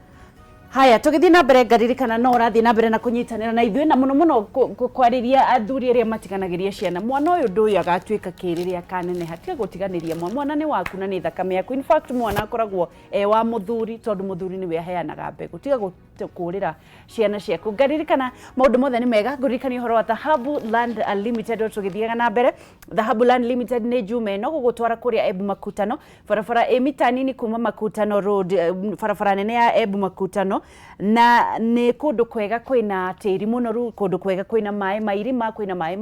Haya, tũgĩthiĩ na mbere, ngaririkana no ũrathiĩ na mbere na kũnyitanĩra na ithuĩ, na mũno mũno kwarĩria athuri arĩa matiganagĩria ciana. Mwana ũyũ ndũĩ agatuĩka kĩ rĩrĩa akaneneha. Tiga gũtiganĩria mwana. Mwana nĩ waku na nĩ thakame yaku. In fact, mwana akoragwo e wa mũthuri, tondũ mũthuri nĩwe aheanaga mbegũ. Tiga. Kũrĩra ciana ciaku. Ngaririkana maũndũ mothe nĩ mega. Ngũririkania ũhoro wa Dhahabu Land Limited o tũgĩthiaga na mbere. Dhahabu Land Limited nĩ njume ĩno gũgũtwara kũrĩa Embu Makutano, barabara ĩ mita nini kuma Makutano Road, barabara nene ya Embu Makutano, na nĩ kũndũ kwega kwĩna tĩri mũnoru, kũndũ kwega kwĩna maĩ ma irima, kwĩna maĩ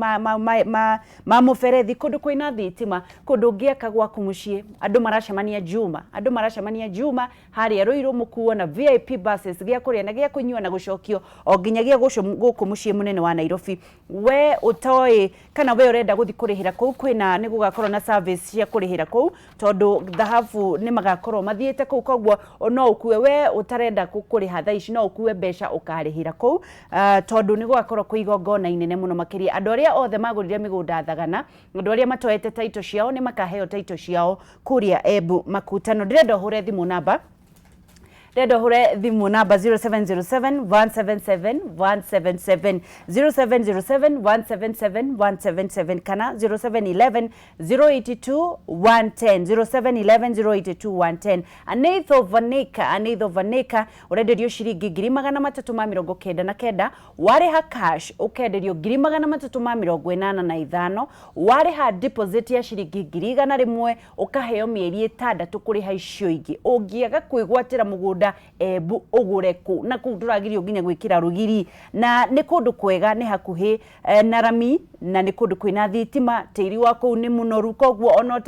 ma mũberethi, kũndũ kwĩna thitima, kũndũ ũngĩaka gwaku mũciĩ. Andũ maracemania Juma, andũ maracemania Juma harĩa Ruiru, mũkuo na VIP buses, gĩa kũrĩa na gĩa kũnyua na gũcokio o nginyagia gũkũ mũciĩ mũnene wa Nairobi. We ũtoĩ kana we ũrenda gũthiĩ kũrĩhĩra kũu, kwĩna nĩ gũgakorwo na service cia kũrĩhĩra kũu, tondũ Dhahabu nĩ magakorwo mathiĩte kũu, koguo no ũkue. We ũtarenda kũrĩha thaa ici, no ũkue mbeca ũkarĩhĩra kũu, tondũ nĩ gũgakorwo kwĩ igongona inene mũno makĩria. Andũ arĩa othe magũrire mĩgũnda Thagana, andũ arĩa matoete title ciao nĩ makaheo title ciao kũrĩa Embu Makutano. Ndĩrenda ũhũre thimũ namba, ndĩrenda ũhũre thimũ namba 0707 177 177, 0707 177 177, kana 0711 082 110, 0711 082 110. An eighth of an acre, an eighth of an acre ũrenderio ciringi 399,000. Warĩha cash ũkenderio 385,000. Warĩha deposit ya ciringi 100,000, ũkaheo mĩeri 6 kũrĩha icio ingĩ. Ũngĩaga kwĩgwatĩra mũgũnda Embu, ũgũre kũ? Na kũu ndũragirio nginya gwĩkĩra rũgiri, na nĩ kũndũ kwega, nĩ hakuhĩ na rami, na nĩ kũndũ kwĩna thitima. Tĩri wa kũu nĩ mũnoru, koguo ona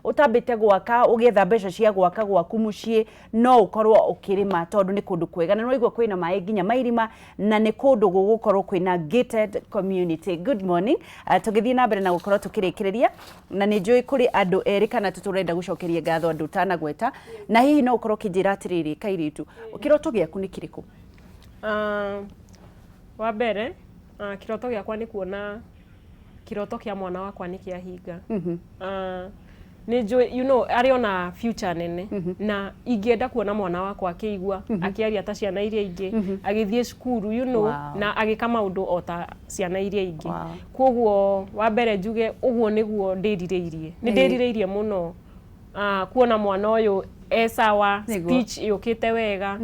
ũtambĩte gwaka ũgĩetha mbeca cia gwaka gwaku mũciĩ, no ũkorwo ũkĩrĩma, tondũ nĩ kũndũ kwega na nĩwaigua kwĩna maĩ nginya mairima, na nĩ kũndũ gũgũkorwo kwĩna gated community. Good morning. Tũgĩthiĩ na mbere na gũkorwo tũkĩrĩkĩrĩria, na nĩ njũĩ kũrĩ andũ erĩ kana tũrenda gũcokeria ngatho, andũ ũtanagweta, na hihi no ũkorwo ũkĩnjĩra atĩrĩrĩ, kairĩtu, kĩroto gĩaku nĩ kĩrĩkũ? Wa mbere, kĩroto gĩakwa nĩ kuona kĩroto kĩa mwana wakwa nĩ kĩahinga. Nĩ njũĩ arĩ ona future nene, na ingĩenda kuona mwana wakwa akĩigua akĩaria ta ciana iria ingĩ, agĩthiĩ cukuru, na agĩka maũndũ o ta ciana iria ingĩ. Koguo wa mbere njuge ũguo nĩguo ndĩrirĩirie, nĩ ndĩrirĩirie mũno kuona mwana ũyũ e sawa, speech yũkĩte wega,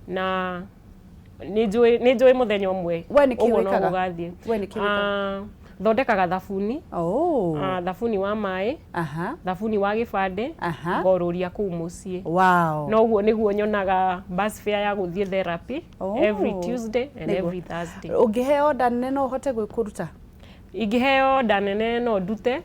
na nĩ njũĩ mũthenya ũmwe We nĩ kĩ ũguo no wĩkaga? gũgathiĩ. We nĩ kĩ wĩkaga? Thondekaga thabuni, thabuni wa maĩ, thabuni wa gĩbandĩ, ngorũria kũu mũciĩ. No ũguo nĩguo nyonaga bus fare ya gũthiĩ therapy every Tuesday and every Thursday. Ũngĩheo nda nene, no ũhote kũruta? Ingĩheo nda nene no ndute.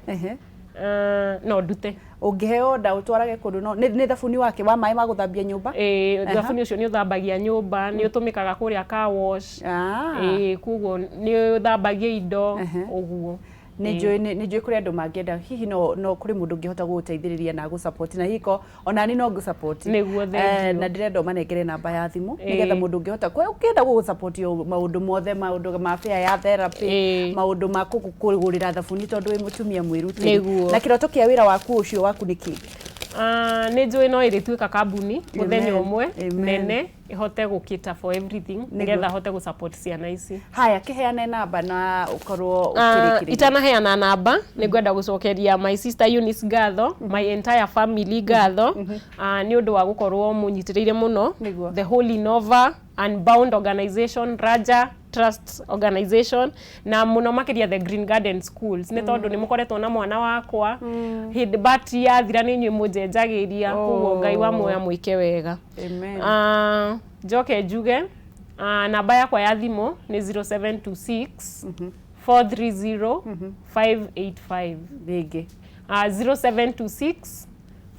No ndute. Ũngĩheo nda ũtwarage kũndũ, no nĩ thabuni wake wa maĩ ma gũthambia nyũmba? Ĩĩ, thabuni ũcio nĩ ũthambagia nyũmba, nĩ ũtũmĩkaga kũrĩa car wash. Ĩĩ, koguo nĩ ũthambagia indo ũguo. Nĩ njũĩ kũrĩ andũ mangĩenda, hihi no kũrĩ mũndũ ũngĩhota gũgũteithĩrĩria na gũsupport, na hihi ko onani no ngũsupport. Nĩguo, thank you. Na ndĩrenda ũmanengere namba ya thimũ nĩgetha mũndũ ũngĩhota ũngĩenda gũgũsupport maũndũ mothe, maũndũ ma fare ya therapy, maũndũ ma kũgũrĩra thabuni tondũ wĩ mũtumia mwĩrutĩri. Na kĩroto kĩa wĩra waku ũcio waku nĩ kĩ? Nĩ njũĩ no ĩrĩtuĩka kambuni mũthenya Amen. ũmwe Amen. nene ĩhote gũkĩta for everything, nĩgetha hote gũsupport ciana ici. Haya, kĩheane namba na ũkorwo ũkĩrĩkĩrĩria. Itanaheana namba, nĩ ngwenda gũcokeria my sister Eunice ngatho, my entire family ngatho, nĩ ũndũ wa gũkorwo mũnyitĩrĩire mũno the Holy Nova Unbound Organization, Raja Trust Organization, na mũno makĩria the Green Garden Schools, nĩ tondũ nĩ mũkoretwo na mwana wakwa. Hĩndĩ battery yathira, nĩ inyuĩ mũnjenjagĩria. Koguo Ngai wa muoya mwĩke wega. Amen. Njoke njuge namba yakwa ya thimũ nĩ 0726 430 585. Rĩngĩ. 0726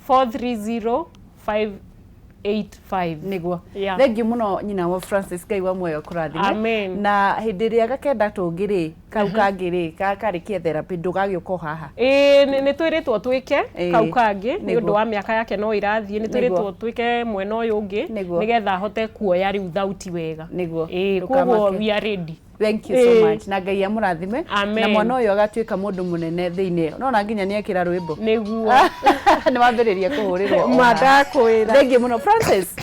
430 585. Niguo. Yeah. Thengiũ mũno, nyina wa Francis. Ngai wa muoyo kũrathime. Amen. Na hĩndĩ ĩrĩa gakenda tũngĩ rĩ, kau kangĩ rĩ, karĩkia therapy, ndũgagĩũka o haha. Ĩĩ, nĩ twĩrĩtwo twĩke kau kangĩ nĩ ũndũ wa mĩaka yake no ĩrathiĩ. Nĩ twĩrĩtwo twĩke mwena ũyũ ũngĩ nĩgetha ahote kuoya rĩu thauti wega. Ĩĩ, koguo Ndũkamake. we are ready. Thank you so much, na Ngai amũrathime. Amen. Na mwana ũyũ agatuĩka mũndũ mũnene thĩinĩ nona nginya nĩ ekĩra rwĩmbo. Nĩguo. Nĩ wambĩrĩria kũhũrĩrwo o haha. Madakwĩra. Thank you mũno, Francis.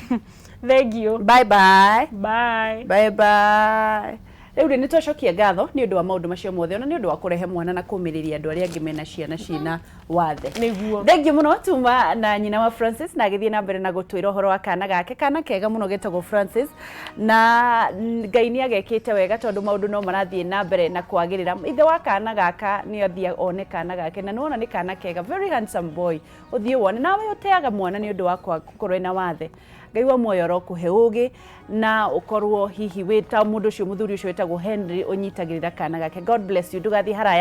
Thank you. Bye bye. Bye. Bye bye. Rĩu rĩ, nĩ twacokia ngatho nĩ ũndũ wa maũndũ macio mothe, ona nĩ ũndũ wa kũrehe mwana na kũmĩrĩria andũ arĩa angĩ mena ciana ciĩna wathe. Nĩguo. Thengiũ mũno tuma na nyina wa Francis, na agĩthiĩ na mbere na gũtwĩra ũhoro wa kana gake, kana kega mũno getagwo Francis, na Ngai nĩ agekĩte wega tondũ maũndũ no marathiĩ na mbere na kwagĩrĩra. Ithe wa kana gaka nĩ athiĩ one kana gake, na nĩwona nĩ kana kega, very handsome boy. Ũthiĩ wone nawe ũteaga mwana nĩ ũndũ wa gũkorwo ena wathe. Ngai wa muoyo arokũhe ũgĩ na ũkorwo hihi wĩ ta mũndũ ũcio, mũthuri ũcio wĩtagwo Henry, ũnyitagĩrĩra kana gake. God bless you. Ndũgathiĩ haraya.